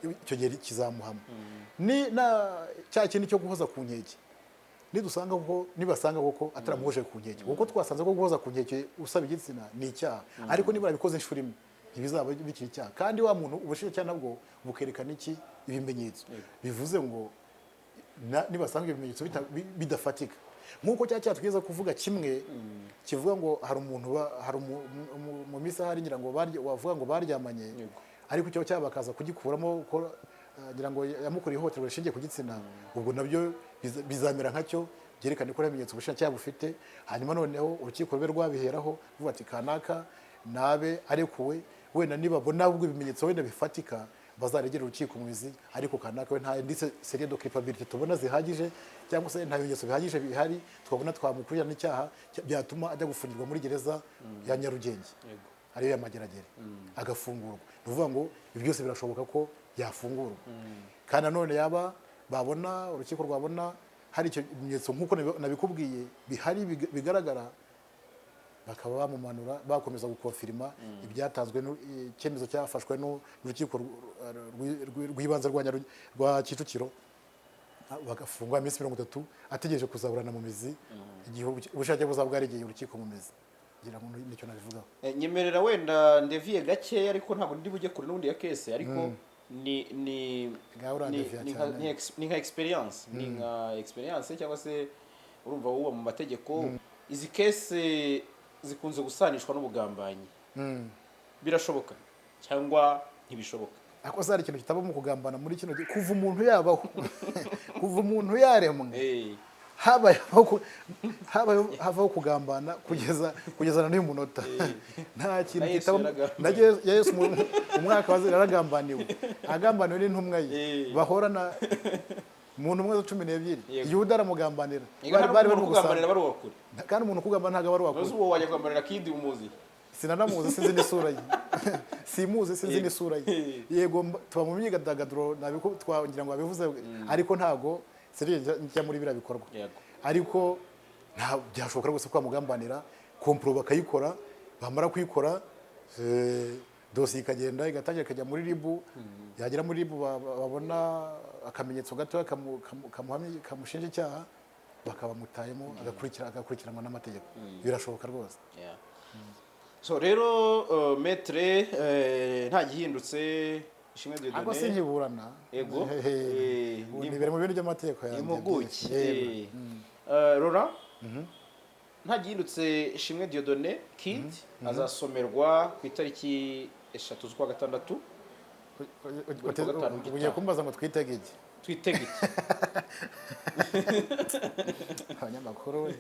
B: icyo gihe kizamuhama. Ni na cya kindi cyo guhoza ku nkeke, nidusanga koko, nibasanga koko ataramuhoje ku nkeke, kuko twasanze ko guhoza ku nkeke usaba igitsina ni icyaha, ariko niba yarabikoze inshuro imwe ntibizaba bikiri icyaha, kandi wa muntu ubushinjacyaha nabwo bukerekana iki? Ibimenyetso. Bivuze ngo nibasanga ibyo bimenyetso bidafatika, nk'uko cya cyaha tugeze kuvuga kimwe kivuga ngo hari umuntu hari mu minsi ahari ngira ngo wavuga ngo baryamanye, ariko icyo cyaha bakaza kugikuramo ko ngira ngo yamukoreye ihohoterwa rishingiye ku gitsina, ubwo nabyo bizamera nkacyo, byerekane ko nta bimenyetso ubushinjacyaha bufite, hanyuma noneho urukiko rube rwabiheraho ruvuga ati kanaka nabe arekuwe. Wenda nibabona ubwo ibimenyetso wenda bifatika bazaregera urukiko mu mizi, ariko kanaka we nta indice sérieux de culpabilité tubona zihagije, cyangwa se nta bimenyetso bihagije bihari twabona twamukurikirana n'icyaha byatuma ajya gufungirwa muri gereza ya Nyarugenge, ariyo ya Mageragere, agafungurwa. Ni ukuvuga ngo ibi byose birashoboka ko yafungurwa. Kandi nanone yaba babona, urukiko rwabona hari icyo bimenyetso nk'uko nabikubwiye bihari bigaragara, bakaba bamumanura, bakomeza gukonfirima ibyatanzwe icyemezo cyafashwe n'urukiko rw'ibanze rwa Kicukiro, bagafungwa iminsi 30 ategereje kuzaburana mu mizi igihe ubushake buzaba bwaregeye urukiko mu mizi. Ngira ngo nicyo nabivugaho.
A: Nyemerera wenda ndeviye gakeya, ariko ntabwo ndi bujye kure n'ubundi ya case, ariko ni
B: Ngaho urandeviya cyane.
A: Ni nka experience, ni nka experience cyangwa se urumva wuba mu mategeko izi case. zikunze gusanishwa n'ubugambanyi. Birashoboka cyangwa ntibishoboka?
B: Ariko se hari ikintu kitaba mu kugambana muri kino gihe? Kuva umuntu yabaho, kuva umuntu yaremwe, habayeho havaho kugambana kugeza na n'uyu munota, nta kintu
A: Na Yesu
B: kitaba.
A: yaragambaniwe.
B: Na Yesu mu mwaka wa yaragambaniwe, agambaniwe n'intumwa ye bahorana mu ntumwa za 12. Yuda aramugambanira.
A: Ega
B: Bari
A: nta
B: bari
A: n'umuntu
B: barimo
A: ukugambanira
B: gusanga.
A: bari uwa kure.
B: Kandi umuntu ukugambana ntabwo aba ari uwa
A: Uzi
B: kure.
A: uwo wajya kugambanira Kidi umuzi?
B: Sinanamuzi, sinzi n'isura ye. Simuzi, sinzi n'isura ye. Yego, tuba mu myidagaduro, twagira ngo babivuze, ariko ntago sinigeze njya muri biriya bikorwa. Ariko nta byashoboka rwose ko bamugambanira, complot bakayikora, bamara kuyikora, dosiye ikagenda igatangira ikajya muri RIB, yagera muri RIB babona akamenyetso gatoya kamushinja icyaha, bakabamutayemo, agakurikiranwa n'amategeko. Birashoboka rwose.
A: Yeah. So rero, maître, nta gihindutse, Ishimwe
B: Ariko
A: Dieudonné
B: sinkiburana.
A: Ego.
B: Ubu nibera mu bintu by'amategeko yanjye.
A: Impuguke.
B: Yego.
A: Laurent, nta gihindutse, Ishimwe Dieudonné Kid azasomerwa ku itariki 3 z'ukwa gatandatu. Buri kuwa gatanu
B: Ugiye
A: gitaha.
B: kumbaza ngo twitege iki?
A: Twitege iki?
B: Abanyamakuru we,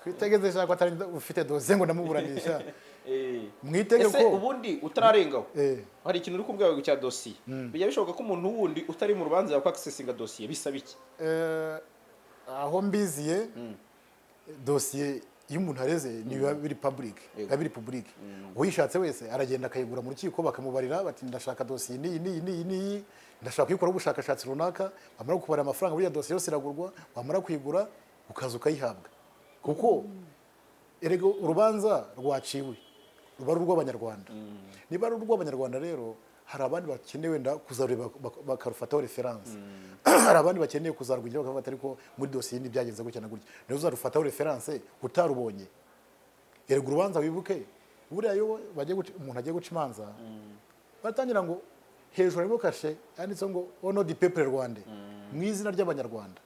B: twitege zishaka ko atari ufite dosiye ngo ndamuburanisha. Mwitege
A: Ese
B: ko
A: ubundi utararengaho, hari ikintu uri kumbwira cya dosiye. Bijya bishoboka ko umuntu wundi utari mu rubanza yakwaccessinga dosiye? Bisaba iki?
B: Aho mbiziye, dosiye iyo umuntu areze ni biba biri public. Biba biri public, uyishatse wese aragenda akayigura mu rukiko, bakamubarira bati: "Ndashaka dosiye n'iyi n'iyi n'iyi n'iyi, ndashaka kuyikoraho ubushakashatsi runaka." Bamara kubara amafaranga, buriya dosiye yose iragurwa, wamara kuyigura ukaza ukayihabwa, kuko erega urubanza rwaciwe ruba ari urw'Abanyarwanda. Niba ari urw'Abanyarwanda rero, hari abandi bakeneye wenda kuzarureba bakarufataho référence, hari abandi bakeneye kuzarwigira bakavuga ati: "Ariko muri dosiye ntibyagenze gutya na gutya." Niyo uzarufataho référence utarubonye. Erega urubanza, wibuke, buriya iyo bagiye umuntu agiye guca imanza, baratangira ngo hejuru harimo kashe yanditseho ngo "Au nom du peuple rwandais", mu izina ry'Abanyarwanda.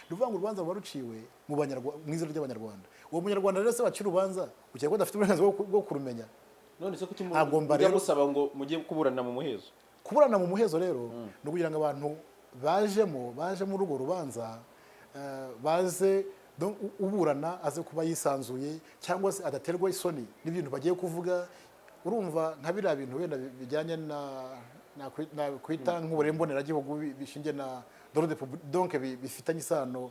B: Ni ukuvuga ngo urubanza ruba ruciwe mu izina ry'Abanyarwanda. Uwo Munyarwanda rero se waciye urubanza, ukeka ko adafite uburenganzira bwo kurumenya?
A: None se kuki
B: Agomba
A: mujya
B: rero-
A: musaba ngo mujye kuburana mu muhezo?
B: Kuburana mu muhezo rero ni ukugira ngo abantu bajemo, baje muri urwo rubanza, baze donc uburana aze kuba yisanzuye cyangwa se adaterwa isoni n'ibintu bagiye kuvuga. Urumva nka biriya bintu wenda bijyanye na kwita nk'uburere mboneragihugu, bishingiye na d'ordre public, donc bifitanye isano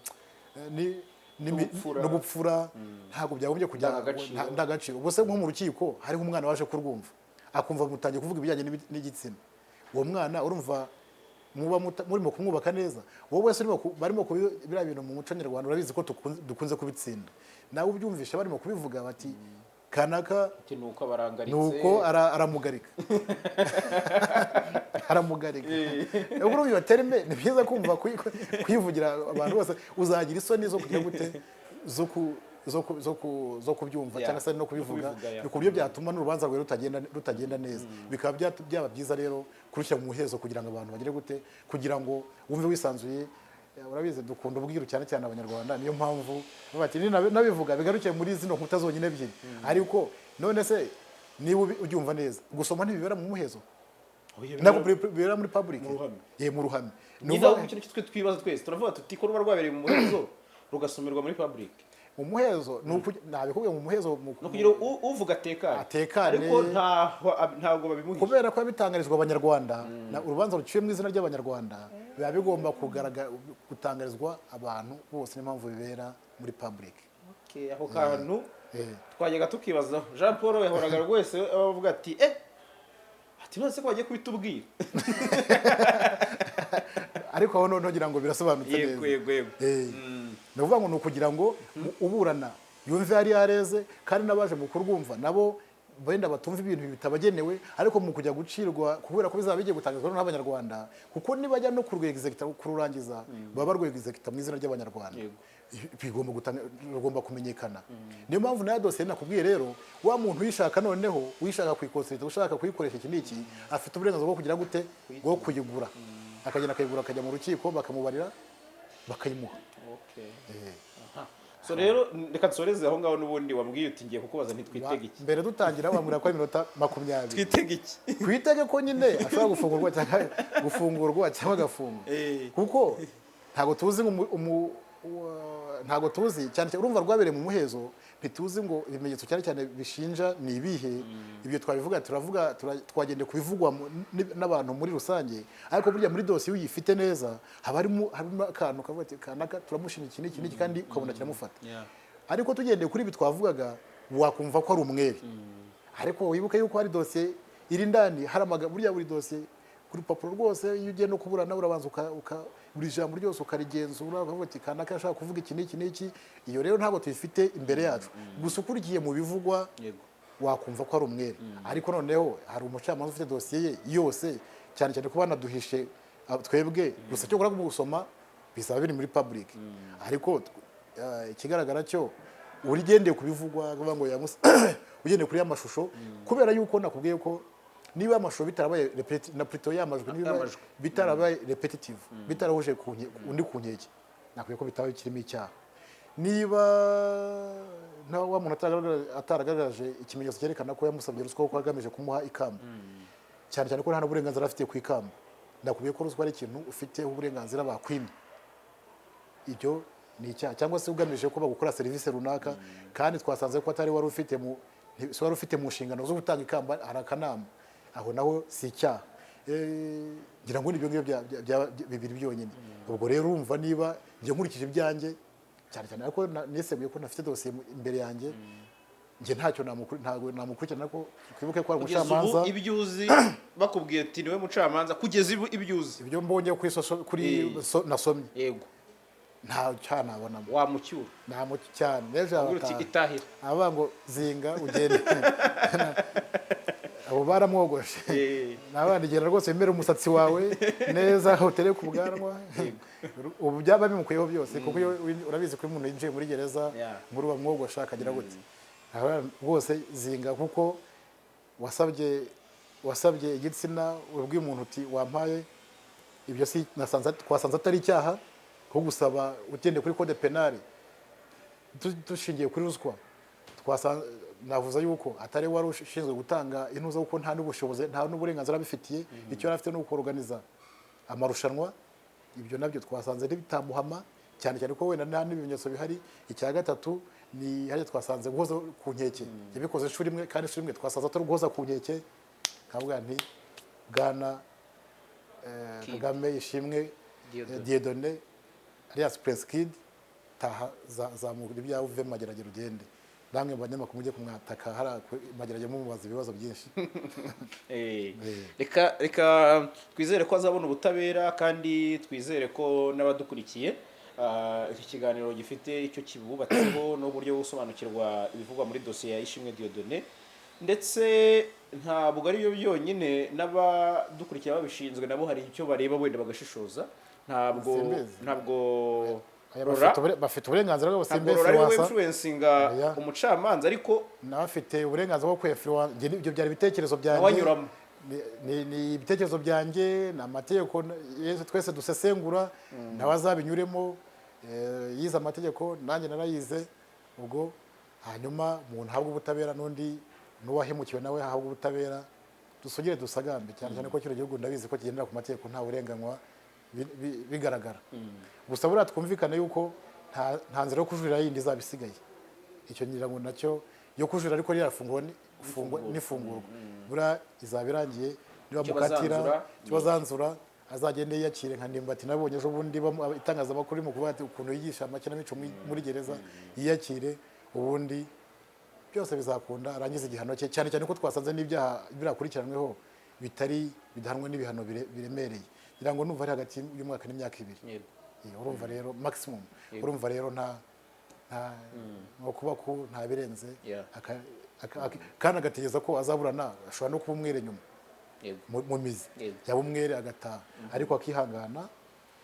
A: N'ubupfura.
B: N'ubupfura, ntabwo byagombye kujya
A: Ndangagaciro.
B: Ndangagaciro. Ubwo se nko mu rukiko hariho umwana waje kurwumva, akumva mutangiye kuvuga ibijyanye n'igitsina, uwo mwana urumva muba murimo kumwubaka neza? Wowe wese urimo barimo biriya bintu mu muco nyarwanda, urabizi ko dukunze kubitsinda. Nawe ubyumvisha barimo kubivuga bati kanaka,
A: Ati nuko abarangaritse.
B: Nuko aramugarika, aramugarika. Ubwo urumva iyo terme ni byiza kumva kuyivugira abantu bose, uzagira isoni zo kugira gute, zo kubyumva cyangwa se no kubivuga,
A: kubivuga, yeah.
B: Ni ku buryo byatuma n'urubanza rwawe rutagenda neza. Bikaba byaba byiza rero kurushyira mu muhezo kugira ngo abantu bagire gute, kugira ngo wumve wisanzuye. Urabizi dukunda ubwiru, cyane cyane Abanyarwanda. Niyo mpamvu bati nabivuga bigarukiye muri zino nkuta zonyine ebyiri. Ariko none se niba ubyumva neza, gusoma ntibibera mu muhezo? Ntabwo bibera muri public.
A: Mu ruhame.
B: Mu ruhame. Ni
A: Niba
B: ukuvuga-
A: ikintu twe twibaza twese, turavuga tuti ko ruba rwabereye mu muhezo rugasomerwa muri public.
B: Mu muhezo ni uku nabikubwiye, mu muhezo
A: Ni ukugira uvuga atekane.
B: Atekane.
A: Ariko ntabwo babimuhisha.
B: Kubera ko yabitangarizwa Abanyarwanda, urubanza ruciye mu izina ry'Abanyarwanda biba bigomba kugaragara, gutangarizwa abantu bose. Niyo mpamvu bibera muri public.
A: Okay, ako kantu twajyaga tukibazaho. Jean Paul yahoraga rwose avuga ati ati none se ko bagiye kubitubwira?
B: Ariko aho noneho ngira ngo birasobanutse neza.
A: Yego.
B: Ni ukuvuga ngo ni ukugira ngo uburana yumve yari yareze, kandi n'abaje mu kurwumva nabo wenda batumva ibintu bitabagenewe, ariko mu kujya gucirwa, kubera ko bizaba bigiye gutangazwa n'Abanyarwanda, kuko nibajya no kurwexecuta, kururangiza, baba barwexecuta mu izina ry'Abanyarwanda. Bigomba bigomba kumenyekana. Niyo mpamvu nayo dosiye nakubwiye rero, wa muntu uyishaka, noneho uyishaka kuyiconsulta, ushaka kuyikoresha iki n'iki, afite uburenganzira bwo kugira gute, bwo kuyigura, akagenda akayigura, akajya mu rukiko bakamubarira, bakayimuha.
A: Okay. Aha. So rero reka nsoreze aho ngaho. N'ubundi wambwiye uti ngiye kukubaza, ntitwitege iki?
B: Mbere dutangira wambwira ko ari iminota 20.
A: Twitege iki?
B: Twitege ko nyine ashobora gufungurwa cyangwa agafungwa, kuko ntabwo tuzi ngo ntabwo tuzi cyane cyane, urumva rwabereye mu muhezo, ntituzi ngo ibimenyetso cyane cyane bishinja ni ibihe. Ibyo twabivuga, turavuga twagendeye ku bivugwa n'abantu muri rusange, ariko burya muri dosiye iyo uyifite neza haba harimo akantu kavuga ati kanaka turamushinja iki n'iki n'iki, kandi ukabona kiramufata. Ariko tugendeye kuri ibi twavugaga, wakumva ko ari umwere, ariko wibuke yuko hari dosiye iri ndani, hari burya buri dosiye ku rupapuro rwose, iyo ugiye no kuburana urabanza buri jambo ryose ukarigenzura, ukavuga ati kanaka ashaka kuvuga iki n'iki n'iki. Iyo rero ntabwo tuyifite imbere yacu, gusa ukurikiye mu bivugwa wakumva ko ari umwere. Ariko noneho hari umucamanza ufite dosiye ye yose, cyane cyane ko banaduhishe twebwe gusa, cyo mu gusoma bizaba biri muri public. Ariko ikigaragara cyo urigendeye ku bivugwa, kuvuga ngo ugendeye kuri ya mashusho, kubera yuko nakubwiye ko niba amashusho bitarabaye na plutôt ya majwi, niba
A: Amajwi.
B: bitarabaye repetitive, bitarahuje undi ku nkeke, nakubwiye ko bitaba bikirimo icyaha. Niba nta wa muntu ataragaragaje ikimenyetso cyerekana ko yamusabye ruswa kuko agamije kumuha ikamba, cyane cyane ko nta n'uburenganzira afite ku ikamba, nakubwiye ko ruswa ari ikintu ufiteho uburenganzira bakwimye, ibyo ni icyaha. Cyangwa se ugamije ko bagukora serivisi runaka, kandi twasanze ko atari wari ufite mu si wari ufite mu nshingano zo gutanga ikamba, hari akanama, aho naho si icyaha. Ngira ngo ni ibyo ngibyo bibiri byonyine. Ubwo rero urumva niba njye nkurikije ibyanjye cyane cyane, ariko niseguye ko ntafite dosiye imbere yanjye, njye ntacyo ntabwo namukurikirana, ko twibuke ko hari
A: Kugeza ubu,
B: umucamanza.
A: ibyo uzi, bakubwiye ati niwe mucamanza, kugeza ubu ibyo uzi?
B: Ibyo mbonye kuri kuri nasomye, nta cyaha nabonamo.
A: Wamucyura?
B: Nta mu cyane n'ejo
A: Ugira uti
B: yabataha.
A: Itahira.
B: Abavuga ngo zinga ugende, abo baramwogoshe. N'abandi genda rwose wemere umusatsi wawe neza, utereke ubwanwa, ubu byaba bimukuyeho byose, kuko iyo urabizi ko iyo umuntu yinjiye muri gereza muri bamwogosha akagira gute. Aba rwose zinga, kuko wasabye igitsina, ubwiye umuntu uti wampaye, ibyo si twasanze atari icyaha, ko gusaba ugendeye kuri code pénal. Dushingiye kuri ruswa, navuze yuko atari wari ushinzwe gutanga intuza, kuko nta n'ubushobozi, nta n'uburenganzira abifitiye. Icyo yari afite ni ukuorganiza amarushanwa, ibyo nabyo twasanze bitamuhama, cyane cyane ko wenda nta n'ibimenyetso bihari. Icya gatatu ni hariya twasanze guhoza ku nkeke, yabikoze inshuro imwe, kandi inshuro imwe twasanze atari guhoza ku nkeke. Nkavuga nti bwana
A: Kid.
B: Kagame Ishimwe
A: Dieudonné.
B: Dieudonné alias Prince Kid, taha, zamura ibyawe uve mu Mageragere ugende. Namwe mu banyamakuru mujye kumwataka hariya ku Mageragere mumubaza ibibazo byinshi.
A: Reka twizere ko azabona ubutabera, kandi twizere ko n'abadukurikiye iki kiganiro gifite icyo kibubatseho n'uburyo bwo gusobanukirwa ibivugwa muri dosiye ya Ishimwe Dieudonné. Ndetse ntabwo ari byo byonyine, n'abadukurikira babishinzwe nabo hari icyo bareba wenda bagashishoza. Ntabwo
B: Simbizi.
A: ntabwo
B: Aya
A: Rora
B: bafite uburenganzira bwo
A: ntabwo
B: simbe
A: Rora ari we
B: influencer.
A: influencinga
B: Oya.
A: umucamanza, ariko
B: Nawe afite uburenganzira bwo kwinfluencer. Njye ibyo byari ibitekerezo byanjye.
A: Nawe anyuramo.
B: Ni ibitekerezo byanjye, ni amategeko yesu twese dusesengura, nawe azabinyuremo. Yize amategeko, nanjye narayize. Ubwo hanyuma umuntu ahabwa ubutabera, n'undi n'uwahemukiwe nawe ahabwa ubutabera, dusugire dusagambe, cyane cyane ko kino gihugu ndabizi ko kigendera ku mategeko, nta burenganywa bigaragara. Gusa buriya twumvikane yuko nta nzira yo kujurira yindi izaba isigaye. Icyo ngira ngo nacyo yo kujurira, ariko rirafungwa n'ifungurwa, buriya izaba irangiye niba
A: Icyo
B: mukatira.
A: bazanzura.
B: Icyo bazanzura azagende yiyakire nka Ndimbati. Nabonye ejo bundi itangazamakuru ririmo kuvuga ati ukuntu yigisha amakinamico muri gereza, yiyakire, ubundi byose bizakunda arangize igihano cye, cyane cyane ko twasanze n'ibyaha birakurikiranweho bitari bidahanwe n'ibihano biremereye. Ngira ngo numva ari hagati y'umwaka n'imyaka 2. Urumva rero maximum, urumva rero nta nko kuba ku nta birenze. Kandi agategereza ko azaburana, ashobora no kuba umwere nyuma mu mizi. Yaba umwere agataha, ariko akihangana,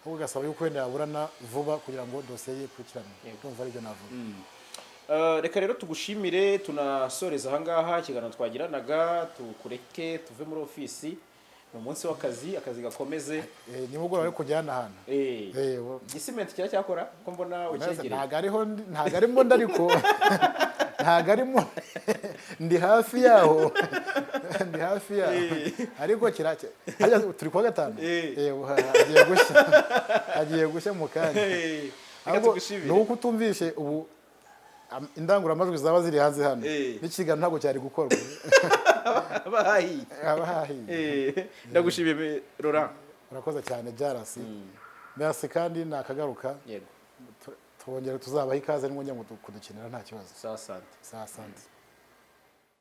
B: ahubwo agasaba yuko wenda yaburana vuba kugira ngo dosiye ye ikurikiranwe. Ndumva aribyo navuga.
A: Reka rero tugushimire, tunasoreza ahangaha ikiganiro twagiranaga, tukureke tuve muri ofisi. Ni umunsi w'akazi, akazi gakomeze.
B: Nimugoroba ariko kujyana ahantu.
A: Gisimenti kiracyakora ko mbona ucyegereye?
B: Ntabwo ariho ntabwo arimo ndariko, ntabwo arimo, ndi hafi yaho, ndi hafi yaho, ariko kiracye. Harya turi kuwa gatanu? Hagiye gushya, hagiye gushya mu kanya.
A: Reka
B: Ahubwo
A: tugushimire.
B: ni uko utumvishe ubu indangururamajwi zaba ziri hanze hano, n'ikiganiro ntabwo cyari gukorwa.
A: Bahahiye.
B: Haba hahiye.
A: Ndagushimiye, Laurent.
B: Urakoze cyane, Jarasi, merci, kandi nakagaruka.
A: Yego.
B: Twongera tuzabaha ikaze nimwongera kudukenera, nta kibazo.
A: Sawa, sante.
B: Sawa, sante.